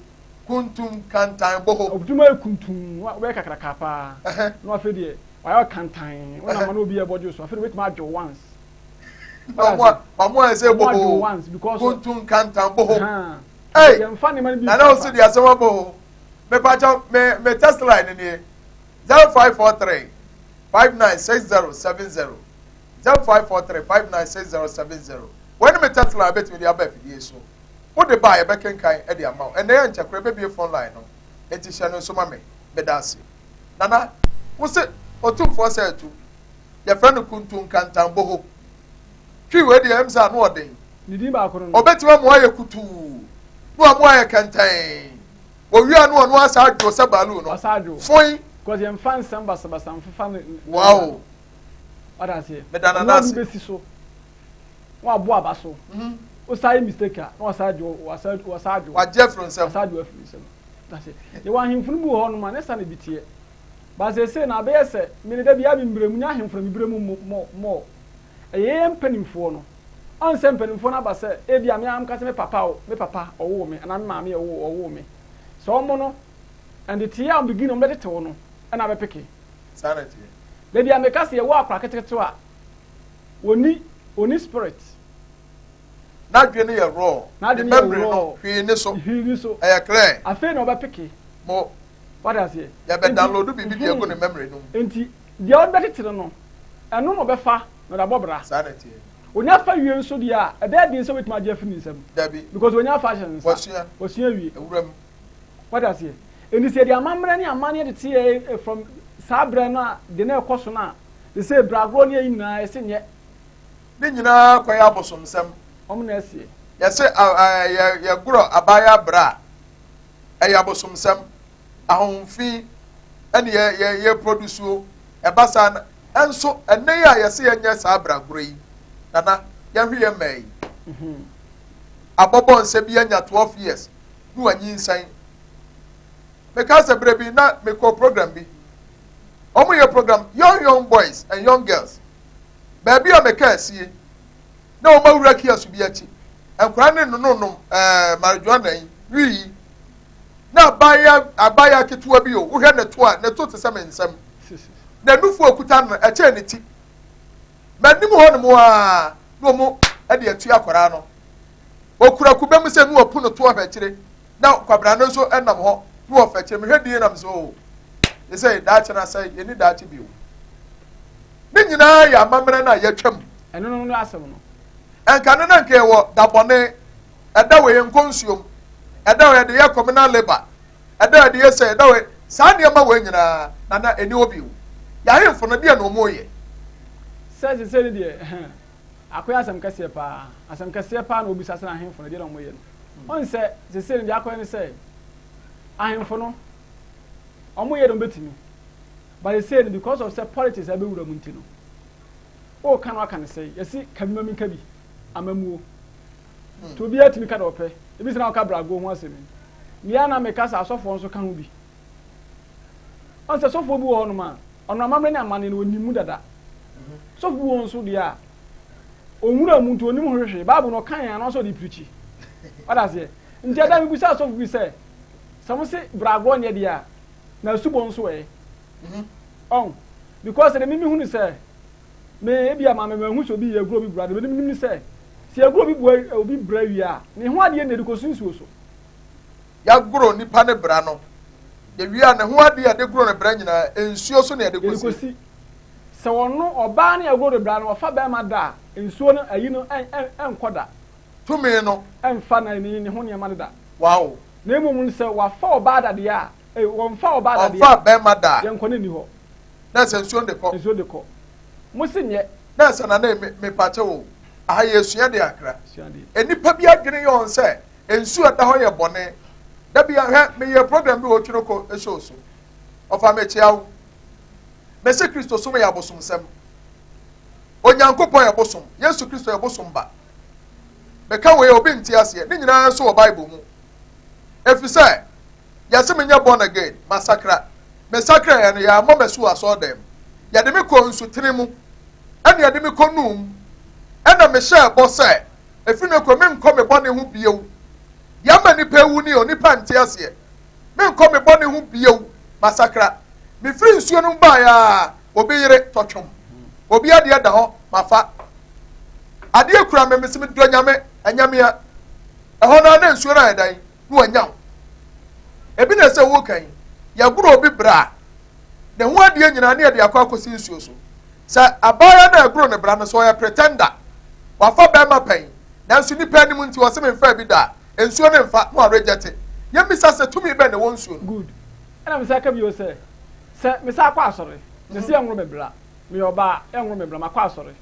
Kuntum Kantan Boho. Obetumi ayɛ kuntun, wobɛyɛ kakraka paa. Na afei deɛ wayɛ ɔkantan, wonam a na obi ɛbɔ gye wo so, afei deɛ obetumi adwo wo once. Na ɔmo a ɔmo ayɛ sɛ Ɔmo adwo wo boho. once because. Kuntun Kantan Boho. Ahaa. Ei! Yɛmfa nneɛma no bi Nana mfra Osu de asɛm abɔ o. Mepakyɛw me me text line nie 0543 596070 0543 596070 Wei ne me text line betumi de aba afidie so. Wode ba a yɛbɛkenkan de ama wo. Ɛnnɛ yɛ nkyɛ koraa yɛbɛbue phone line no. Enti hyɛ no nso ma me. Meda ase. Nana, wo se Otumfoɔ sɛ atu. Yɛfrɛ no Kuntu Nkantanboho. Twi wei deɛ ɛm sɛ ano ɔden. Ne din baako no no. Ɔbɛtumi ama wayɛ kutuu na wama wayɛ kɛntɛn. Owie a na ɔno asa adwo sɛ baaluu no. Ɔsa adwo. Foin. Because yɛmfa nsɛm basabasa mfefa ne. Wow. Wada aseɛ. Meda Nana Ɔno ase. ɔde bɛsi so na wabɔ aba so. Wosa yɛ mistake a na wasa adwo wasa wasa adwo. Wagye afiri nsam. Wasa adwo afiri nsam. Wada aseɛ. Yɛwɔ ahemfo no bi wɔ hɔnom a ne sa na ebi teɛ. But seesei no abɛyɛ sɛ me no da biara me mbrɛ mu nyɛ ahemfo na me brɛ mu more more. Ɛyɛ yɛn mpanimfoɔ no. Ɔn sɛ mpanimfoɔ no aba sɛ ebia me ara meka sɛ me papa o, me papa ɔwoo me anaa me maame ɔwoo ɔwoo me. Sɛ wɔn no, nteteyɛ a wɔn beginning wɔn bɛtete wo no ɛna abɛpeke. Saa na ɛteɛ. Da biara meka sɛ yɛwɔ akora ketekete a, wɔnni wɔnni spirit. N'adwene no yɛ raw. N'adwene Ne yɛ memory no raw. hwee ni so. Hwee ni so. Ɛyɛ clear. Afei na ɔbɛpeke. Mo. Wate aseɛ? Yɛbɛ Nti, download biribi de agu ne memory no mu. Nti deɛ ɔde bɛtete no no, ɛno na ɔbɛfa na ɔde abɔ bra. Saa na ɛteɛ. Onya fa wie nso deɛ a, ɛbɛyɛ den sɛ obetumi agye afiri ne nsam. Dabi. Because onya afa ahyɛ ne nsa. Wasua. Wasua awie. Awura mu. Wate aseɛ? Enti sɛ yɛde amammerɛ ne amanneɛ tete yɛ from saa berɛ no a, deɛ na ɛkɔ so no a, te sɛ bragorɔ ne ayi nyinaa yɛse nyɛ. Ne nyinaa kɔyɛ abosomsɛm. Wɔn na ɛseɛ. Yɛse a, a, yɛ, yɛgorɔ abaayewa bra a, ɛyɛ abosomsɛm. Ahonhom fi ɛne yɛ, yɛ, yɛ produce o. Ɛba saa na, ɛnso ɛnnɛ yi a yɛse yɛnyɛ saa bragorɔ yi, Nana, yɛnhwe yɛn mmaa yi. Abɔbɔ nsɛ bi anya 12 years na wanyinsɛn. Meka sɛ berɛ bi na mekɔ program bi. Wɔn yɛ program young young boys and young girls. Baabi a meka asie na wɔn awura kiasu bi akyi. Nkwadaa ne nononom ɛɛ marijuana yi, wii yi. Na abaayewa abaayewa ketewa bi o, wohwɛ ne to a, ne to te sɛ me nsam. Na nufu a okuta no ɛkyɛn ne ti. M'anim hɔ nom ara na wɔn de atua akwadaa no. Okura kube mu sɛ ne wapu no to ahwɛ akyire na kwabena no nso nam hɔ na wɔfa akyire. Mehwɛ din nam sɛ o, sɛ daakye no asɛe, yɛnni daakye bio. Ne nyinaa yɛ amammerɛ no a yɛatwam. Ɛno no ne asɛm no. Ɛnka no na nka yɛwɔ da bɔne, ɛda wɔ yɛn nkɔ nsuom, ɛda wɔ yɛde yɛ communal labour, ɛda yɛde yɛ sɛ, ɛda wɔ saa nneɛma wɔ nyinaa na na ɛni hɔ bio. Yɛahemfo no deɛ na wɔn yɛ. Sɛ sesei no deɛ akɔyɛ asɛm kɛseɛ paa, asɛm kɛseɛ paa na wɔbisa sɛ ahemfo no deɛ na wɔyɛ no. Ɔn sɛ sesei no deɛ akɔyɛ ne sɛ ahemfo no wɔyɛ deɛ wɔbɛtumi, but sesei no because of sɛ politics abɛwura mu nti no, woka no aka no sɛe, yɛse ka bi ma menka bi, amammuo. Nti obiara tumi ka deɛ ɔpɛ, ebi sɛ na wɔka brago ho asɛm yi, mea na meka sɛ asɔfoɔ nso ka ho bi. Ɔn sɛ sɔfoɔ bi wɔ hɔnom a, ɔno amammerɛ ne amanneɛ no ɔnim mu dada. Sɔfo bi wɔ hɔ nso deɛ a, ɔnwura mu nti ɔnim ho hwehwee. Bible no ɔkan a na ɔsɛ ɔde pirikyi. Wate aseɛ? Nti ɛda mebisaa sɔfo bi sɛ, sɛ Sɛ mo se bragorɔ nyɛ deɛ a, na asubɔ nso ɛ? Ɔn, because deɛ me mehunu sɛ, me ebia maame mahu sɛ obi yɛ agorɔ obi bra, deɛ menim ne sɛ, sɛ yɛgorɔ obi bua obi bra wie a, ne ho adeɛ na yɛde kɔsi nsuo so. Yɛagorɔ nipa ne bra no, yɛwie a ne ho adeɛ a yɛde gorɔ ne bra nyinaa, nsuo so na yɛde kɔsi. Yɛde kɔsi. Sɛ ɔno, ɔbaa no yɛgorɔ ne bra no, ɔfa bɛrima da a, nsuo no, ayi no, ɛnkɔ da. Tumi no. Ɛmfa na ne ho nneɛma no da. Wow. Na mmom no sɛ wafa ɔbaa da deɛ a, eh, wɔmfa ɔbaa da deɛ a. Ɔmfa bɛrima da a. Yɛnkɔ no nni hɔ. Na sɛ nsuo de kɔ. Nsuo de kɔ. Mo se nyɛ. Na sɛ nana me mepakyɛ o, aha yɛsua de akra. Nnipa bi adwene yɛ wɔn sɛ nsuo a ɛda hɔ yɛ bɔne. Da bi hwɛ meyɛ program bi wɔ Otwinoko show so. Ɔfa mekyea wo. Mese Kristosom yɛ abosomsɛm. Onyankopɔn yɛ bosom. Yesu Kristo yɛ bosom ba. Meka wei a obi nte aseɛ. Ne nyinaa nso wɔ Bible mu. Ɛfiri sɛ, yɛse menyɛ born again, masakra. Mesakraeɛ no, yɛammɔ m'asu wɔ asɔredan mu. Yɛde me kɔɔ nsutene mu, ɛna yɛde me kɔnuu mu. Ɛna mehyɛɛ bɔ sɛ, ɛfiri no kɔ menkɔ me bɔne ho bio. Deɛ ama nnipa awu nie, onipa nte aseɛ. Menkɔ me bɔne ho bio, masakra. Mefiri nsuo no mu baeɛ ara, obi yere tɔtwom. Obi adeɛ da hɔ, mafa. Adeɛ kura me, mese medɔ Nyame, ɛnyɛ mea. Ɛhɔ no ara na nsuo no ayɛ dan, na wanya wo. Ebi na ɛsɛ woka yi, yɛgoro obi bra a, ne ho adeɛ nyinaa ne yɛde akɔ akɔsi nsuo so. Sɛ abaayewa no a ɛgoro ne bra no, sɛ ɔyɛ pretender, wafa bɛrima pɛn, nanso nnipa anim nti ɔse memfaa bi da a, nsuo no mfa, na warejɛte. Yɛmmisa sɛ tumi bɛn na ɛwɔ nsuo no mu? Good. Ɛna mesan ka bio sɛ, sɛ mesan kɔ asɔre, mese yɛnworo me bra, meyɛ ɔbaa, yɛnworo me bra, makɔ asɔre,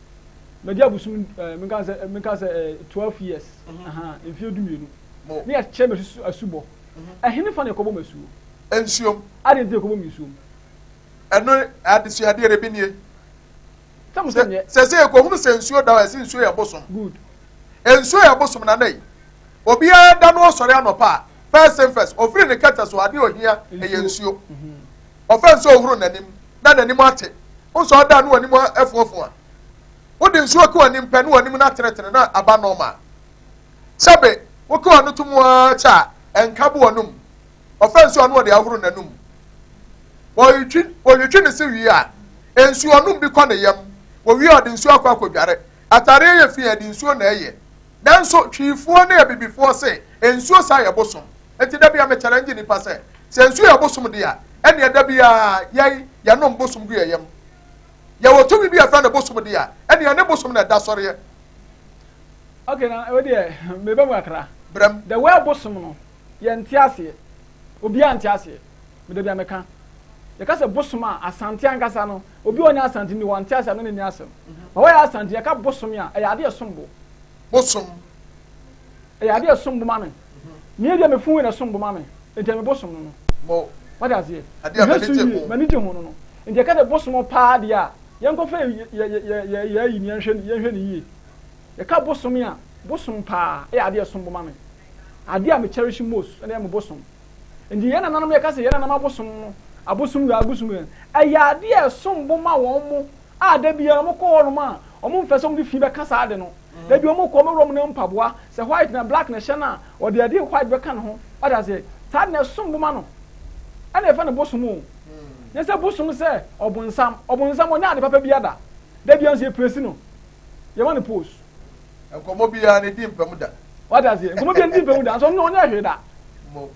madi abosom eh, menka sɛ, menka sɛ eh, 12 years, aha, mfeɛ 12, ne yɛkyerɛ me asu, asubɔ. Ɛhene fa na yɛkɔbɔ me asuo? Nsuom. Adɛn nti na yɛkɔbɔ me nsuom? Ɛno adesuadeɛ no ebi nie. Sɛ mo sɛ nyɛ. Sɛ sɛ yɛkɔhunu sɛ nsuo da hɔ a, yɛse nsuo yɛ bosom. Good. Nsuo yɛ bosom na nɛ yi. Obiara da no ɔsɔre anɔpa a, first thing first, ɔfiri ne kɛtɛ so adeɛ ɔhia ɛyɛ nsuo. Ɔfa nsuo ɔhoro n'anim na n'anim ate. Wo nso ɔda no w'anim afuafua. Wode nsuo ke w'anim pɛ ne w'anim no atenetene na aba normal. Sɛbe woke w'ano to mu ara kyɛ a, ɛnka bo w'anom. Ɔfa nsuo a na ɔde ahoro n'anum. Wɔretwi wɔtwitwi ne se wie a, nsuo ɔnom bi kɔ ne yam. Wɔwie a ɔde nsuo akɔ akɔdware. Atareɛ yɛ fi a, ɛde nsuo na ɛyɛ. Nanso Twiifoɔ ne Abibifoɔ se nsuo saa yɛ bosom. Enti da biara me challenge nnipa sɛ, sɛ nsuo yɛ bosom deɛ a, ɛnneɛ da biara yɛn yɛnom bosom gu yɛn yam. Yɛwɔ tumi bi a yɛfrɛ no bosom deɛ a, ɛnneɛ ɛne bosom na ɛda sɔreɛ. Okay, na wei deɛ meba mu kakra. Brɛ mu. The word bosom no, yɛnte aseɛ. Obiara nte aseɛ. Me da biara meka. Yɛka sɛ bosom a, Asante ankasa no, obi a ɔnyɛ Asante ni, wante aseɛ a, me ne no nni asɛm. Ma wɔyɛ Asante, yɛka bosom a, ɛyɛ adeɛ ɛsom bo. Bosom. Ɛyɛ adeɛ ɛsom bo ma me. Me deɛ me fon wei na ɛsom bo ma me. Nti ɛyɛ me bosom no no. Mo. Wate aseɛ? Adeɛ a Mehwɛ m'ani so gye yie, ho. m'ani gye ho no no. Nti yɛka sɛ bosom paa deɛ a, yɛnkɔfa yɛ yɛ yɛ yɛ yɛ ayi no yɛnhwɛ yɛnhwɛ no yie. Yɛka bosom a, bosom paa ɛyɛ adeɛ ɛsom bo ma me. Adeɛ a me cherish most ɛna ɛyɛ me bosom. Nti yɛn nananom yɛka sɛ yɛn nananom abosom no, abosom wei abosom wei, ɛyɛ adeɛ a ɛsom bo ma wɔn mo a da biara wɔn kɔ hɔ nom a wɔn mfɛ sɛ wɔn de fi bɛka saa ade no. Da bi wɔn kɔ wɔn wura wɔn nan mpaboa, sɛ white na black na ɛhyɛ no a, wɔde adeɛ white bɛka ne ho. Wate aseɛ? Saa ade no ɛsom bo ma no. Ɛna yɛfrɛ no bosom o. Nyɛ sɛ bosom sɛ ɔbonsam. Ɔbonsam ɔnyɛ ade papa biara da. Da biara nso yɛ praise no. Yɛma no post. Nkɔmmɔ biara ne di mpa mu da. Wate aseɛ? Nkɔmmɔ biara ne di mpa mu da. Nso ɔno ɔnyɛ hwee da. Mo.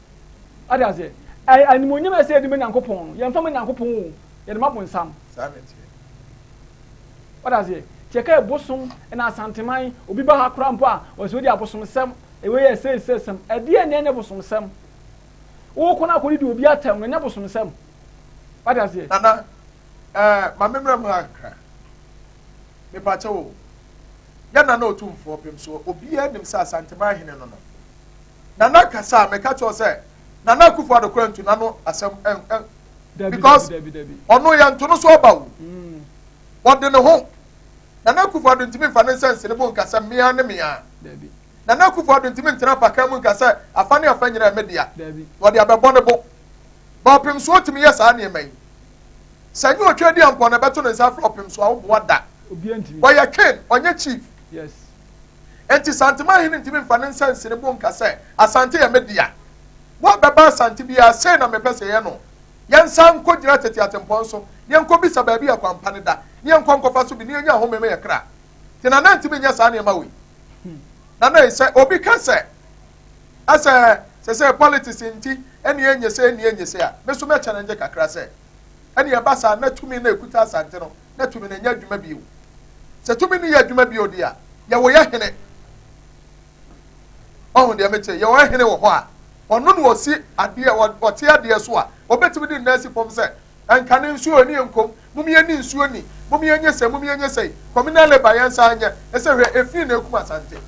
Wate aseɛ? Ɛ animuonyam a ɛsɛ yɛde ma Nyankopɔn no, yɛmfa ma Nyankopɔn o, yɛde ma bonsam. Saa na ɛteɛ. Wate aseɛ? Nti yɛka yɛ bosom na Asanteman, obi ba ha koraa mpo a, ɔsɛ odi abosomsɛm, ewei yɛ sei sei sɛm. Ɛdeɛn na ɛnyɛ bosomsɛm? Wokɔ no akɔdidi obi atɛm no, ɛnyɛ bosomsɛm. Wate aseɛ? Nana, ɛɛ, ma memmra mu ha kakra. Mepakyɛw o, yɛ Nana Otumfoɔ Pemsoɔ, obiara nim sɛ Asanteman hene no no. Nana kasa a, meka kyerɛ wo sɛ, Nana Akufo Addo koraa ntu n'ano asɛm ɛn ɛn because ɔno yɛnto no so aba o. Ɔde ne ho. Nana Akufo Addo ntumi nfa ne nsa nsi ne bo nka sɛ mmea ne mmea. Nana Akufo Addo ntumi ntena apakan mu nka sɛ afa ne afa nyinaa ɛme dea. Wɔde abɛbɔ ne bo. Ba Ɔpemsoɔ tumi yɛ saa nneɛma yi. Sɛ nyɛ otwa di ampɔn na ɛbɛto ne nsa afrɛ Ɔpemsoɔ a woboa da. Ɔyɛ king, ɔnyɛ chief. Enti Santeman hene ntumi mfa ne nsa nsi ne bo nka sɛ Asante yɛ me dea. Woabɛba Asante biara, sei na mepɛ sɛ yɛyɛ no. Yɛnsan nkɔgyina tete atempɔn so, na yɛnkɔbisa baabi a kwan pa no da, na yɛnkɔ nkɔfa so bi, na yɛnya ahome ma yɛn kra. Nti Nana ntumi nyɛ saa nneɛma wei. Nana yi, sɛ obi ka sɛ, asɛ sɛsɛ politics nti ɛne ɛnyɛ sei ɛne ɛnyɛ sei a, me nso mɛ challenge kakra sɛ, ɛne ɛba saa na tumi no a ɛkuta Asante no, na tumi no nyɛ adwuma bio. Sɛ tumi no yɛ adwuma bio deɛ a, yɛwɔ yɛ hene. Ɔho deɛ mekyɛ, yɛwɔ hene wɔ hɔ a, ɔno na ɔsi adeɛ, ɔte adeɛ so a, ɔbɛtumi de nna asi fam sɛ, nka ne nsuo ne nkom, mom yɛni nsuo ni, mom yɛnyɛ sɛ, mom yɛnyɛ sɛ, communal labour yɛn nsa nyɛ, ɛsɛ hwɛ, efi na ekum Asante.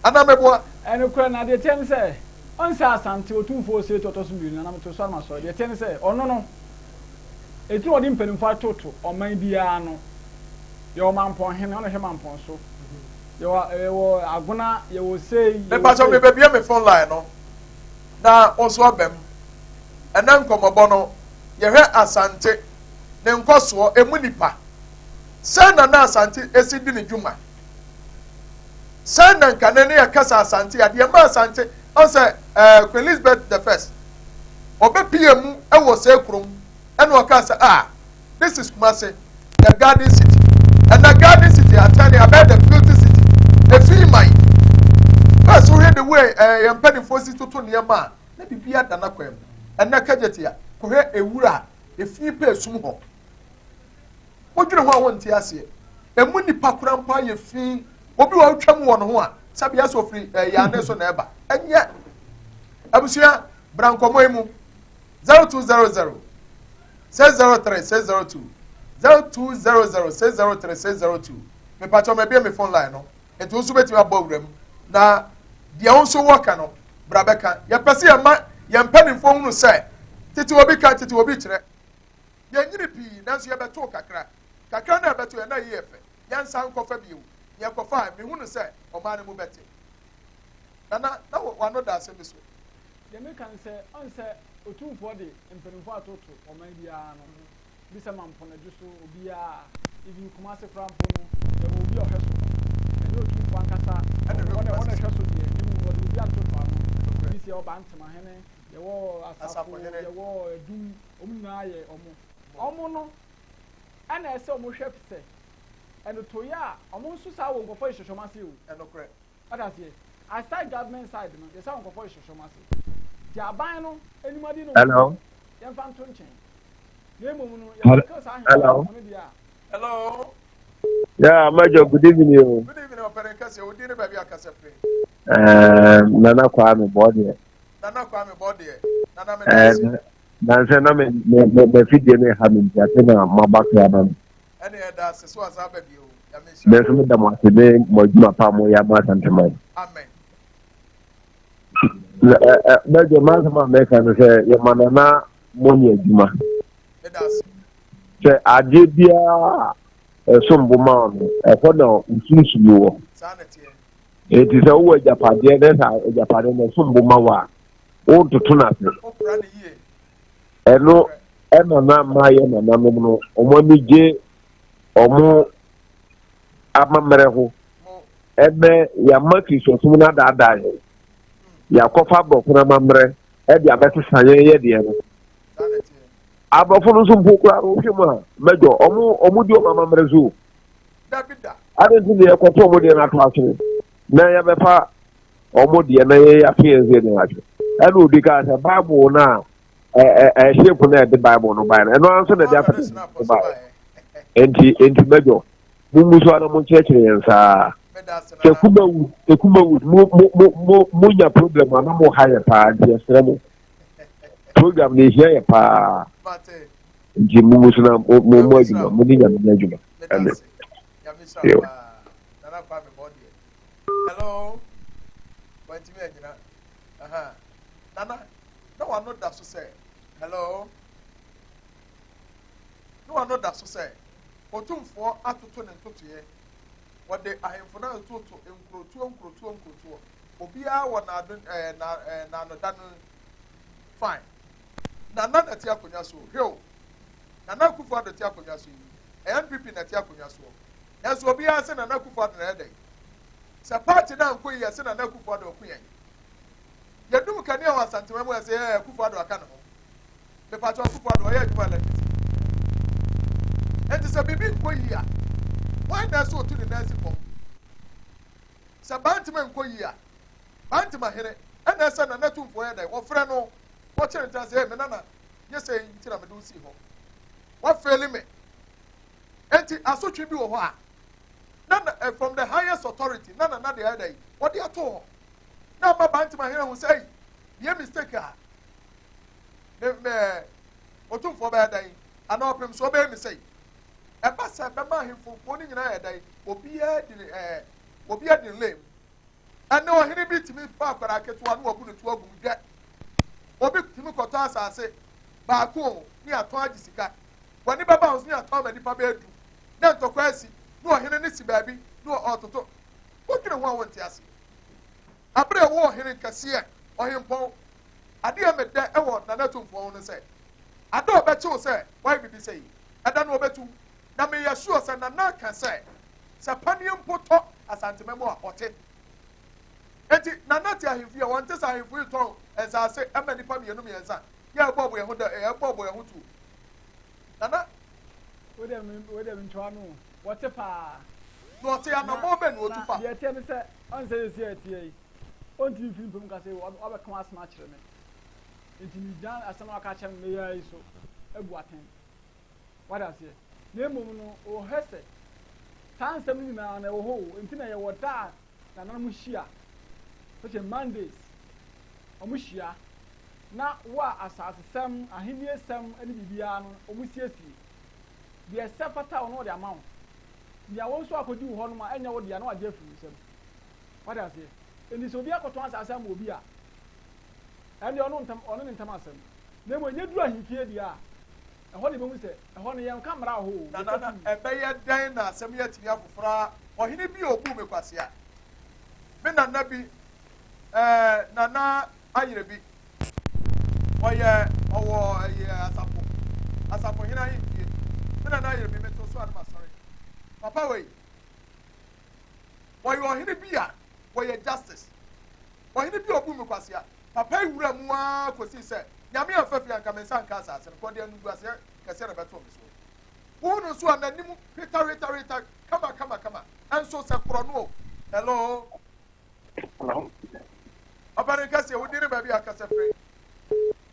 Anaa mɛboa? Ɛnokorɛ, na deɛ ɛteɛ ne sɛ, ɔnsɛ Asante Otumfoɔ Osei Tutu ɔtɔ so mmienu, anaa meto so ara masɔre, deɛ ɛteɛ ne sɛ, ɔno no, Eti na wɔde mpanimfoɔ atoto ɔman biara ano. Yɛwɔ Mampɔnhene, ɔno na ɔhwɛ Mampɔn so. Yɛwɔ yɛwɔ Agona, yɛwɔ sei, yɛwɔ Mepakyɛw sei. mebɛbue me phone line no na wo nso aba mu. Ɛnɛ nkɔmmɔbɔ no, yɛhwɛ Asante, ne nkɔsoɔ, emu nipa. Sɛn na na Asante si di ne dwuma? Sɛn na nka ne ne yɛka sɛ Asante a, deɛ ɛma Asante, ɔn sɛ ɛɛ Queen Elizabeth the first, ɔbɛpie mu wɔ sɛ kurom, ɛna ɔkaa sɛ ah, this is Kumasi, the garden city. Ɛna garden city atɛne abɛyɛ the filthy city. Efi man. First wohwɛ the way ɛɛ yɛn mpanimfoɔ si toto nneɛma a, na biribi ada n'akwan mu. Ɛnɛ Kejetia, kɔhwɛ ewura a, efi pɛ esum hɔ. Wodwene ho a wonte aseɛ. Emu nipa kora mpo ayɛ fi. Obi wɔ wotwa mu wɔ ne ho a, sɛbi ɛsɛ ofiri ɛyɛ ane so na ɛba. Ɛnyɛ. Abusua, bra nkɔmɔ yi mu. 0200 603 602 0200 603 602. Mepatwa mabie me phone line no. Nti wo nso bɛtumi abɔ awura mu. Na deɛ wo nso wɔ ka no, bra bɛka. Yɛpɛ sɛ yɛma yɛn mpanimfoɔ hunu sɛ tete obi ka, tete obi kyerɛ. Yɛnyini pii, nanso yɛbɛtoo kakra. Kakra no a yɛbɛtoo yɛ, na ɛyi yɛ fɛ. Yɛnsan nkɔfa bio. Yɛkɔfa a, mehu no sɛ ɔman no mu bɛte. Nana, na w'ano da asɛm bi so. Deɛ meka ne sɛ, ɔn sɛ Otumfoɔ de mpanimfoɔ atoto ɔman biara ano. Bi sɛ Mampɔn Adwo so, obiara, even Kumasi koraa mpo no, yɛwɔ obi a ɔhwɛ so. Ɛnyɛ Otumfoɔ ankasa Ɛna ɛhwɛ ɔna Kumasi ɔna so. ɛhwɛ so deɛ, na mmom wɔde obi atoto ano. Bi sɛ yɛwɔ Bantemahene, yɛwɔ Asafo, Asafohene. yɛwɔ Adum, wɔn nyinaa yɛ wɔn. Wɔn no ɛna ɛsɛ wɔn hwɛ sɛ ɛnotoyɛ a wɔn nso saa wɔ nkurɔfoɔ hyehyɛ wɔn ase o. Ɛnokorɛ. Ɔda aseɛ. Aside government side no, yɛsɛ wɔn nkurɔfoɔ hyehyɛ wɔn ase. Nti aban no anim adi no Hello. yɛmfa nto nkyɛn. Na mmom no, Hello. yɛbɛka saa Hello. ahemfo no deɛ a, Hello. Yeah, Major, good evening. You. Good evening, ɔpɛrɛ nkɛseɛ. Wo din ne baabi akasa firi. Nana Kwame Bɔdeɛ. Nana Kwame Bɔdeɛ. Nana me da ase. Nansɛ na me me me me fidie ne ha me nti ase na maba so aba no. Ɛne ɛda ase so asa aba bio. Nyame nhyira Me wo. nso meda mo ase ne mo adwuma pa a moyɛ ama Asanteman. Amen. Na ɛ ɛ Major, m'asɛm a mɛka no sɛ yɛma Nana mo nyɛ adwuma. Meda ase. Sɛ adeɛ biara a ɛsom bo ma wo no, ɛhɔ na wo sunsum wɔ. Saa na ɛteɛ. Enti sɛ wowɔ agyapadeɛ na sɛ agyapadeɛ no ɛsom bo ma wo a, wontoto no ase. Wokora ne yie. Ɛno ɛna na ma yɛ nananom no wɔn ani gye wɔn amammerɛ ho. Mo. Ɛnɛ yɛama Kristosom no adaadaa yɛn. Yɛakɔfa aborɔfo no amammerɛ ɛde abɛsesa yɛn yɛ deɛ no. Saa na ɛteɛ. Aborɔfo no nso mpo koraa no wohwɛ mu a mɛdɔ ɔmo ɔmo di ɔmo amammerɛ so o. Dabi da. Ade nti na yɛkɔto ɔmo deɛ no ato asene na yɛbɛfa ɔmo deɛ na yɛyɛ ato yɛn sɛ deɛ atwe. Ɛna obi kaa sɛ Bible no a ɛ ɛ ɛ ship no a ɛde Bible no baeɛ no ɛno ara nso na ɛde Ɔno na asase snap no so baeɛ. baeɛ. Nti mɛdɔ mo mu so ana mo nkyerɛkyerɛ yɛn saa. Meda ase Sɛ Nana. Kumawu sɛ Kumawu mo mo mo mo mo nya problem a na mo ha yɛ paa nti yɛsrɛ mo program no ehia yɛ paa Mate. nti mo mu so na mo mo mo Nyame adwuma nhyira wo. mo ne Nyame nyɛ adwuma. Meda Amen. ase. Nyame nhyira Yo. wo paa. Nana Kwame Bɔdeɛ. Hello. Wantumi anyina. Aha. Nana, na wano da so sɛ, hello. Na wano da so sɛ, Otumfoɔ atoto ne ntotoeɛ. Wɔde ahemfo no atoto nkurotoɔ nkurotoɔ nkurotoɔ. Obiara wɔ n'ado ɛɛ na ɛɛ n'anoda no fine. Nana na te akonnwa so. Hwɛ o. Nana Akufo Addo te akonnwa so yi. Ɛyɛ NPP na te akonnwa soɔ. Nanso obiara sɛ Nana Akufo Addo na ɛyɛ dɛn. Sɛ party no ankɔ yi yɛ sɛ Nana Akufo Addo ɔko yɛn. Yɛdum kanea wɔ Asanteman mu a ɛsɛ ɛɛ Akufo Addo aka ne ho. Mepakyɛw Akufo Addo ɔyɛ adwuma electricity. Enti sɛ biribi nkɔ yie a, hwan na ɛsɛ otu ne nan si fam? Sɛ Bantama nkɔ yie a, Bantama hene ɛna ɛsɛ Nana Tumfoɔ yɛ dɛn? Wɔfrɛ no, wɔkyere ntra sɛ, ee me nana, nyɛ sɛ nti na mede wo sii hɔ. Wafeeli me. Enti asotwe bi wɔ hɔ a, na eh, from the highest authority, na nana de ayɛ dɛn? Wɔde ato hɔ. Na ama Bantama hene ahu sɛ, ei, meyɛ mistake a, me me otumfoɔ bɛyɛ dɛn? Anaa ɔpemsoɔ bɛyɛ me sɛi. Ɛba sɛ bɛma ahemfofoɔ no nyinaa yɛ dɛn? Obiara di ne ɛɛ, obiara di ne lane mu. Ɛnnɛ ɔhene bi tumi fa akwadaa ketewa na wabu no to agu mu dwɛ. Obi tumi kɔtɔ asase baako o, ne atɔn agye sika. W'ani bɛba ho so ne atɔn ama nnipa bɛyɛ du. Na ntɔkwa asi, na ɔhene no si baabi na ɔretoto. Wodwene ho a wonte aseɛ. Abere a ɛwɔ ɔhene kɛseɛ, ɔhempɔn, adeɛ a medɛ wɔ Nana Tumfoɔ ho no sɛ, ada a ɔbɛkye wo sɛ woayɛ biribi sɛ yi, ɛda no ɔbɛtu wo. Na meyɛ sure sɛ Nana ka sɛ, sɛ paneɛ mpo tɔ Asantema mu a, ɔte. Enti Nana te ahemfie a, ɔnte sɛ ahemfo yi tɔn nsaase ma nnipa mmienu mmiɛnsa, yɛ ɛbɔɔbo yɛn ho dɛ, ɛbɔɔbo yɛn ho tuo. Nana. Wo deɛ me, wo deɛ mentwa ano o. Wɔte paa. Na ɔte anammɔn bɛn na ɔtu fa? Na deɛ ɛteɛ ne sɛ, ɔn sɛ yɛsi a ɛteɛ yi, ɔntumi mfiri mpam nka sɛ wabɛka w'asɛm akyerɛ me. Enti megyina asɛm a waka akyerɛ me nnɛ yi ara yi so abu atɛn. Wate aseɛ? Na mmom no, ɔhwɛ sɛ saa nsɛm no nyinaa no ɛwɔ hɔ o, enti na yɛwɔ da a nananom hyia, sɛkyɛ Mondays, wɔn hyia, na wo a asasesɛm, ahenniesɛm ne biribiara no, wɔn siesie. Deɛ ɛsɛ fata wo no wɔde ama wo. Nea wo nso akɔdi wo hɔ nom a ɛnyɛ wo dea na wagye afiri wo nsam. Wate aseɛ? Enti sɛ obi akɔtɔn asase ama obi a, ɛndeɛ ɔno ntam, ɔne ne ntam asɛm. Na mmom ɛnyɛ duru ahemfie deɛ a, ɛhɔ na yɛbɛhu sɛ, ɛhɔ no yɛnka mmara wɔ hɔ o, Nana, yɛka na tumi. ɛbɛyɛ dɛn na asɛm yi atumi afoforo ara? Ɔhene bi a obuu me kwasea. Me nana bi, ɛɛ, Nana Ayerɛ bi, ɔyɛ, ɔwɔ ɛyɛ asafo, asafohene ahemfie. Me nana Ayerɛ bi, meto so a na masɔre. Papa wei, wɔyɛ ɔhene bi a wɔyɛ justice. Ɔhene bi a obuu me kwasea. Papa yi wura mu ara kosii sɛ Nyame amfa fie anka me nsa anka asase no, kɔ de animguaseɛ kɛseɛ na ɛbɛtoo me soɔ. Wohu no nso a n'anim hwetahwetahweta kama kama kama, nso sɛ korɔno o. Hello. Hello. Ɔpanin kɛseɛ, wo din ne baabi a kasa firi?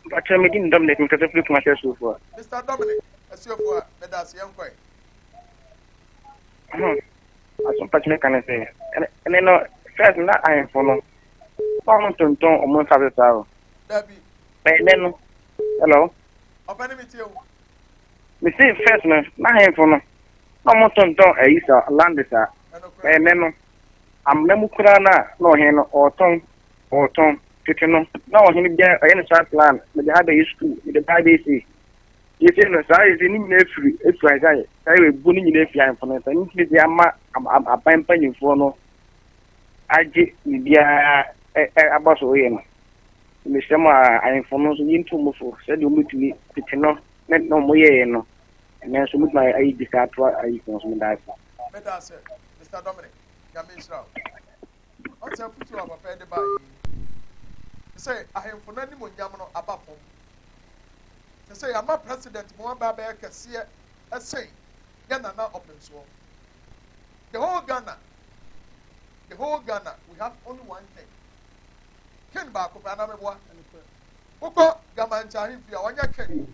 Mpakyɛ me din Dominic, me kasa firi Kumasi Asuofoa. Mr. Dominic Asuofoa, meda ase, yɛn kɔɛ. Aso mpakyɛ me ka ne sɛ, ɛne no, first na ahemfo no, na wɔn tontɔn wɔn nsa saa o. Dabi. Ɛnɛ no, hello. Ɔpɛ ne mi tie o. Me se first no, na ahemfo no, na wɔn tontɔn ayi sa, land saa. Ɛnɛ no, amena mu koraa na na ɔhene no ɔretɔn, ɔretɔn. Tete no, na ɔhene biara ɔyɛ ne saa plan, mede ha bɛyɛ sukuu, mede ha bɛyɛ sei. Yɛsɛ no saa yɛsɛ ne nyinaa firi efiri ahemfo ayɛ saa yɛ ebu ne nyinaa firi ahemfo no nsa ne ntumi de ama aban mpanyinfoɔ no agye biribiara aba so yɛ no. Mesrɛ mo a ahemfo no nso yɛntu wɔn fo sɛdeɛ wɔbɛtumi tete no ne na wɔyɛeɛ no ɛnɛ nso wɔbɛtumi ayɛ bi saa atoa ayi so nso meda ase. Meda ase Mr. Dominic, Nyame nhyira wo. Ɔsɛ afutuo a papa de baa yi sɛ ahemfo no animonyam no aba fam. Te sɛ yɛama president mu aba abɛyɛ kɛseɛ ɛsen yɛ nana ɔpemsoɔ. The whole Ghana, the whole Ghana, we have only one king. King baako pɛ anaa meboa? Wokɔ Gamankyɛ ahemfie a ɔnyɛ king.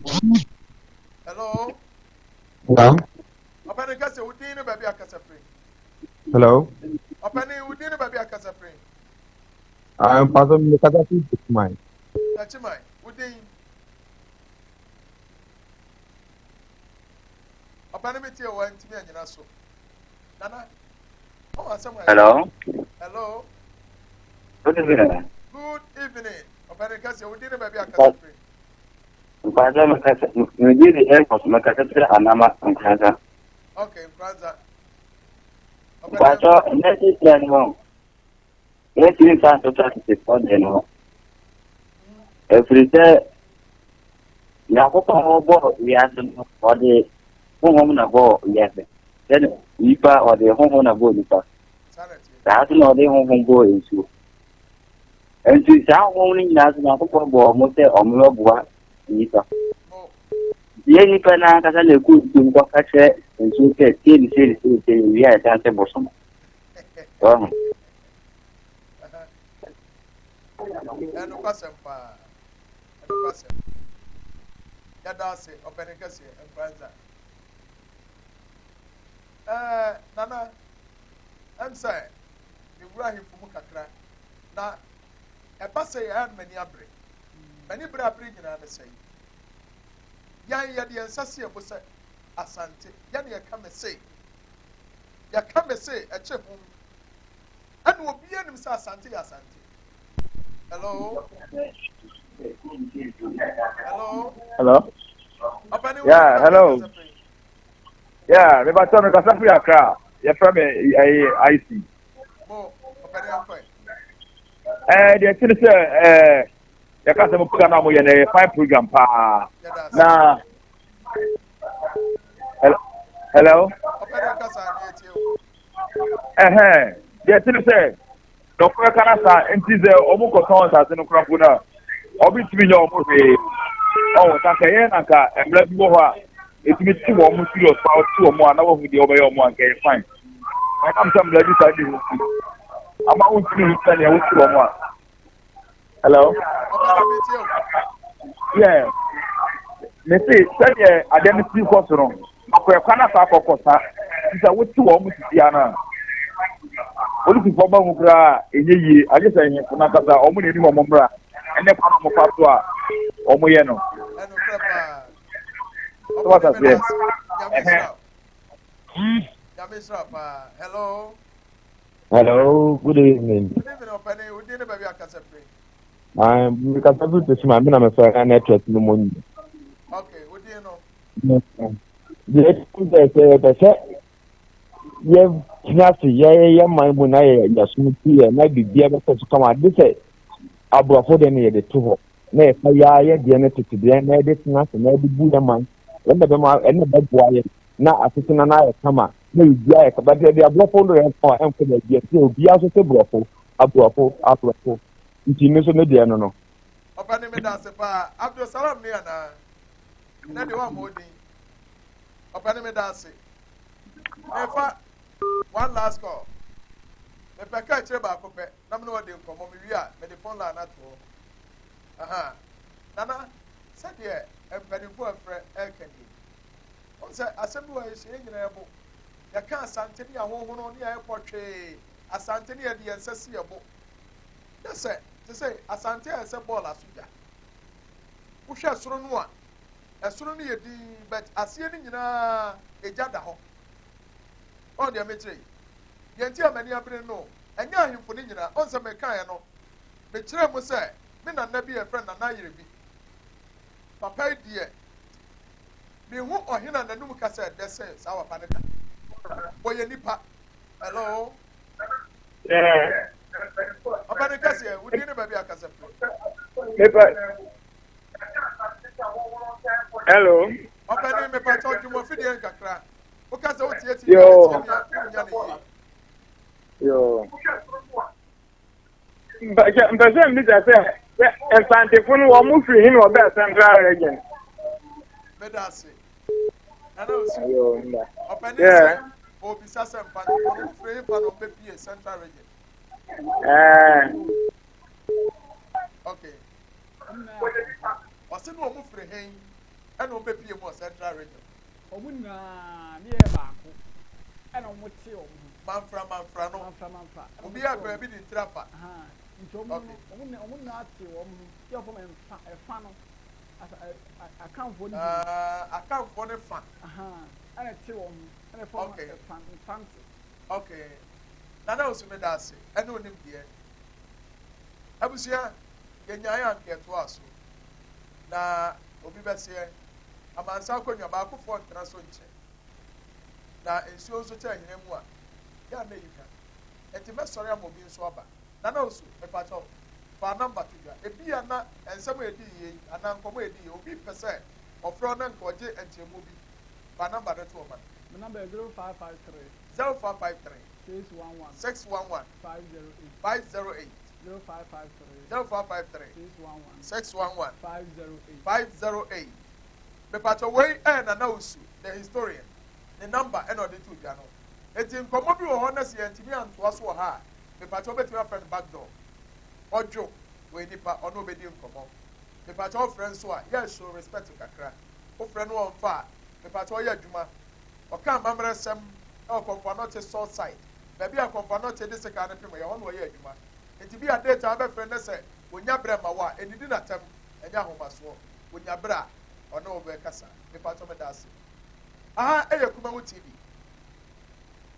Hello? Hello? Ɔpɛni kɛse, wo din ne baabi a kasa firi. Hello? Ɔpɛni, wo din ne baabi a kasa firi. Ah, mpatsɔ mi kasa firi Techiman. Techiman, wo din. Ɔpɛni mi tie wɔ ntumi anyina so. Nana, ɔwɔ asɛm a. Hello. Hello. Good evening. Good evening. Ɔpɛni kɛse, wo din ne baabi a kasa firi. Mpatsɔ mi kasa, mi di di airport, mi kasa firi Anama Nkoranza. Okay, Nkoranza. Mpatsɔ, ɛnɛ sisi no, yɛntumi nfa ntoto atetefoɔ deɛ no ho. Ɛfiri sɛ, Nyankopɔn ɔbɔɔ wiase no, ɔde honhom na bɔɔ wiase. Sɛne nipa, ɔde honhom na bɔɔ nipa. Saa nso na ɔde honhom bɔɔ nsuo. Nti saa honhom no nyinaa so Nyankopɔn bɔɔ wɔn sɛ wɔmmɛboa nnipa. Nti yɛn nnipa no ankasa na ɛkɔ nsuo mu kɔka kyerɛ nsuo sɛ sei ne sei ne sei ne sei, yɛwie a yɛsan sɛ bosom. Wɔho. Ɛnokwasɛm paa. Ɛnokwasɛm. Yɛda ase ɔpɛne kɛseɛ Nkoranza. Ɛɛ Nana, ɛm sɛ mewura ahemfo mu kakra na ɛba sɛ yɛn a m'ani abere. M'ani bere abere nyinaa ne sɛ yɛn yɛde yɛn nsa si ɛbo sɛ Asante yɛne yɛka me se yɛka me se ɛkye ho ɛna obiara nim sɛ Asante yɛ Asante. Hello. Hello. Hello. Ɔpɛni Yeah, hello. Yeah, me ba me kasa firi Accra. Yɛfrɛ me ɛyɛ IC. Mo ɔpɛni akɔ. Ɛɛ deɛ ɛte ne sɛ ɛɛ yɛka sɛ mo program a moyɛ no ɛyɛ fine program paa. Na hello. Ɔpɛni kasa ne etie o. Ɛhɛn deɛ ɛte ne sɛ Nɔkorɛ ka na saa nti sɛ ɔmo kɔtɔn nsase no koraa mpo no a, ɔmo ntumi nyɛ ɔmo hwee. Ɔho, sɛ anka ɛyɛ na anka mmara bi wɔ hɔ a ɛtumi te wɔn serious paa, ɔte wɔn a na wahu deɛ ɔbɛyɛ wɔn a anka ɛyɛ fine. Na ɛnam sɛ mmara bi saa nni hɔ nti, ama wontumi hu sɛnea wote wɔn a. Hello? Yeah. Me se sɛdeɛ adeɛ no si kɔ so no, akɔyɛ kwan asa akɔkɔ sa. Nti sɛ wote wɔn mo sisi ano a, polisifoɔ ba mu koraa ɛnyɛ yie. Agye sɛ nhemfo no ankasa wɔn na anim wɔn mmra ɛne kwan a wɔfa so a wɔyɛ no. So what I say? Hello. Hello, good evening. Good evening, Openi. Udin baby akasa free. Ah, mi kasa fi to sima, mi na me fɛ na network no mo nyi. Okay, udin no. Deɛ ɛti sɛ sɛ yɛpɛ sɛ yɛtena ase yɛyɛ man mu na yɛ yɛsom ti yɛ na biribiara bɛkɔ so kama de sɛ aborɔfo deɛ no yɛde to hɔ na yɛfa yɛa yɛ deɛ no tete deɛ na yɛde tena ase na yɛde bu yɛ man ɛna bɛma ɛna bɛboa yɛ na asetena no ayɛ kama na biribiara ayɛ kama deɛ deɛ aborɔfo no yɛn kɔn ɛnkɔ baabi ɛsɛ obiara nso sɛ borɔfo aborɔfo aborɔfo nti me nso me deɛ no no. Ɔpɛni mi da ase paa Abdulsalam ni anaa ɛnɛ deɛ wɔn a odin ɔpɛni mi da ase mefa one last call mepɛ kaa akyire baako pɛ na me ne wɔde nkɔmɔ me wie a mede phone line ato hɔ aha nana sɛdeɛ mpanimfoɔ afrɛ ɛreka nie. Wohu sɛ asɛm bi wɔ ha yɛhyɛ yɛn nyinaa bo. Yɛka Asante ne yɛahonhono ne yɛayɛ pɔtwee. Asante ne yɛde yɛn nsa si yɛn bo. Yɛ sɛ, te sɛ Asante ayɛ sɛ bɔɔl aso gya. Wohwɛ soro no a, ɛsoro no yɛ din but aseɛ no nyinaa egya da hɔ. Ɔn deɛ mekyerɛ yi. Deɛ nti a m'ani abere no, ɛnyɛ ahemfo no nyinaa. Ɔn sɛ mekaeɛ no, mekyerɛɛ mu sɛ me nana bi a yɛfrɛ no Nana Ayere bi. Papa yi deɛ, Minhu ɔhene a n'anum kasa yɛ dɛ sɛ saa papa no da. Ɔyɛ nipa. Hello. Yeah. Papa no kɛseɛ, wo din ne baabi a kasa firi. Mepa. Hello. Papa ni mepa kyɛw dwuma fidie nkakra. Wo kasa wo tie tie tie mi a wonya ne yie. Yo. Mpɛ sɛ mbisa sɛ sɛ Mfantefo no wɔn mo firi hin wɔbɛɛ Central Region. Meda ase. Nana Osu. Ɔpɛni sɛ obisa sɛ Mfantefo no mo firi hin fa na ɔbɛpie Central Region. Ɛɛ. Okay. Ɔsi no wɔn firi hin ɛna ɔbɛpie mu wɔ Central Region. Wɔn nyinaa ne yɛ baako ɛna wɔn te wɔn ho. Manfra manfra no. Manfra manfra. Obi a baabi de ntira fa. Nti wɔn no wɔn na wɔn nyinaa te wɔn ho. Yɛ wɔn ɛnfa ɛfa no asa ɛ akanfoɔ no bi. Akanfoɔ no fa. Ɛna te wɔn ho ɛna ɛfa wɔn ɛfa nfante. Okay. Nana Osu meda ase ɛne onim deɛ. Abusua yɛnyaeɛ anka yɛtoaa so. Na obi bɛseɛ amansan akonnwa baakofoɔ ntena so nkyɛ. Na nsuo nso kyɛ ahina mu a, yɛ a na ɛyi hwa. Enti mɛsɔre ama obi nso aba. Nana Osu, mepakyɛw, fa number to dwa. Ebia na nsɛm a yɛdii yei anaa nkɔmmɔ a yɛdii yei, obi pɛ sɛ ɔfrɛ wo na nka ɔgye nkyerɛmu bi. Fa number no to hɔ ma no. Me number yɛ 0553. 0553. 611. 611. 508. 508. 0553. 0553. 611. 611. 508. 508. Mepatɔ wei ɛyɛ Nana Osu the historian ne number ɛna ɔde to dwa no. Eti nkɔmɔ bi wɔ hɔ na sɛ yɛntumi antoa so wɔ ha a, mepatɔ wobɛtumi afrɛ no back door. Ɔdwo wɔ nipa ɔno obɛdi nkɔmɔ. Mepatɔ wofrɛ nso a, yɛ show respect kakra. Wofrɛ no ɔmfa a, mepatɔ ɔyɛ adwuma. Ɔka amammerɛ sɛm ɛwɔ Kɔmfo Anɔkye south side. Baabi a Kɔmfo Anɔkye de sika no pem yɛ hɔ na ɔyɛ adwuma. Nti bi a date a wobɛfrɛ no sɛ wonya berɛ ma wo a, ɛnidi n'atɛm, ɛnyɛ ahomasoɔ. Wonya berɛ a, ɔne wo bɛkasa. Mepatɔ meda ase. Aha ɛyɛ Kumawu TV.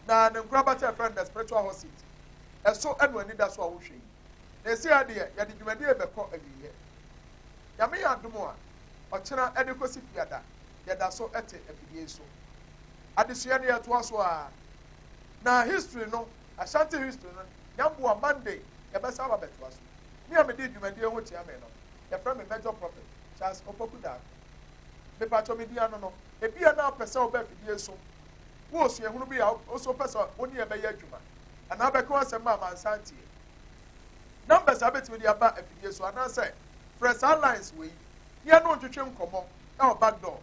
Na ne nkorabata ɛfrɛ no The Spiritual Hot Seat. Ɛso ɛno ani da so a wohwɛ yi. Na esi ha deɛ, yɛde dwumadie bɛkɔ awieɛ. Nyame yɛ adom a, ɔkyena ɛde kɔsi fiada, yɛda so ɛte afidie so. Adesua no yɛtoa so a. Na history no, Ashanti history no, Nyamboa Monday, yɛbɛsa aba bɛtoa so. Me a mede dwumadie ho kyea me no, yɛfrɛ me Major Prophet Charles Opoku Darko. Mepatɔ me din ano no, ebia na wopɛ sɛ woba afidie so, wo osuahunu bi a wo so wopɛ sɛ wo ne yɛ bɛyɛ adwuma, anaa wobɛka w'asɛm ma amansan tie. Numbers a wobɛtumi de aba afidie so anaasɛ frɛ saa lines wei ne yɛne wo ntwetwe nkɔmmɔ ɛwɔ back door.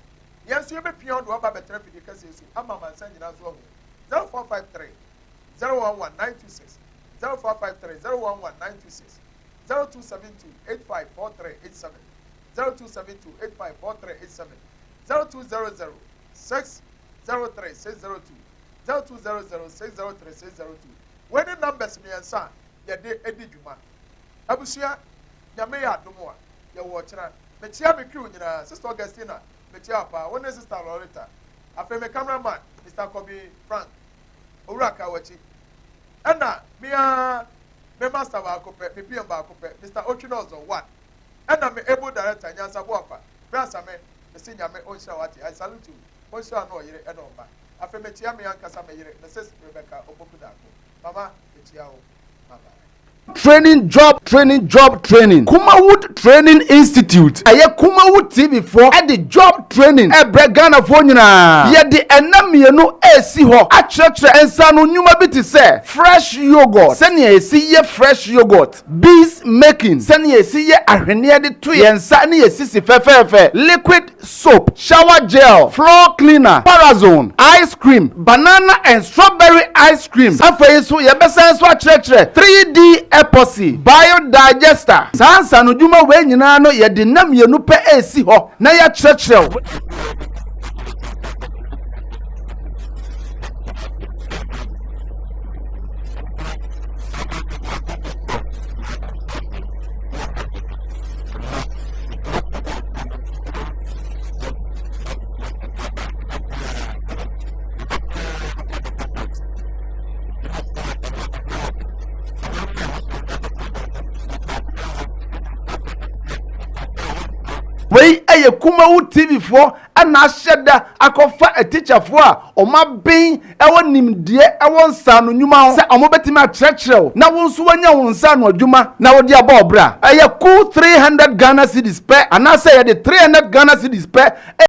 Yɛn nso yɛbɛpia wo de waba abɛtena afidie kɛseɛ so ama amansan nyinaa nso ahu. 0453 011 926, 0453 011 926, 0272 854387, 0272 854387, 0200 603 602, 0200 603 602. Wei ne numbers mmiɛnsa a yɛde adi dwuma. Abusua, Nyame yɛ adom a, yɛwɔ ɔkyena. Mekyia me crew nyinaa, Sister Augustina, mekyia wo paa, wo ne Sister Loretta. Afei me cameraman, Mr. Kobe Frank, Owura ka w'akyi. Ɛna me ara me master baako pɛ, me PM baako pɛ, Mr. Otwinozor one. Ɛna me able director, Nyansa Boafa, Bra Same, mese Nyame ɔnhyira wo ate, I salute you, ɔnhyira wo ne ɔyere ɛne ɔmma. Afei mekyia me ankasa me yere, Mrs. Rebecca Opoku Darko. Mama, mekyia wo. Bye bye. Training job training job training. Kumawood Training Institute, ɛyɛ Kumawood TV foɔ ɛde job training ɛbrɛ Ghanafoɔ nyinaa. Yɛde ɛna mmienu ɛresi hɔ akyerɛkyerɛ nsano nnwuma bi te sɛ fresh yogurt, sɛnea yɛsi yɛ fresh yogurt, beads making, sɛnea yɛsi yɛ ahweneɛ de to yɛn nsa ne yɛ sisi fɛfɛɛfɛ, liquid soap, shower gel, floor cleaner, parazone, ice cream, banana and strawberry ice cream. Afei nso yɛbɛsan nso akyerɛkyerɛ 3D epoxy, biodigester. Saa nsanodwuma wei nyinaa no yɛde nna mmienu pɛ ɛresi hɔ na yɛakyerɛkyerɛ wo. Wei yɛ Kumawu TV foɔ na ahyɛ da akɔfa atikyafoɔ a wɔn aben wɔ nimdeɛ wɔ nsaano nnwuma ho sɛ wɔbɛtumi akyerɛkyerɛ wo na wo nso woanya wo nsaano adwuma na wode abɔ wo bra. Ɛyɛ ku 300 Ghana cedis pɛ anaasɛ yɛde 300 Ghana cedis pɛ.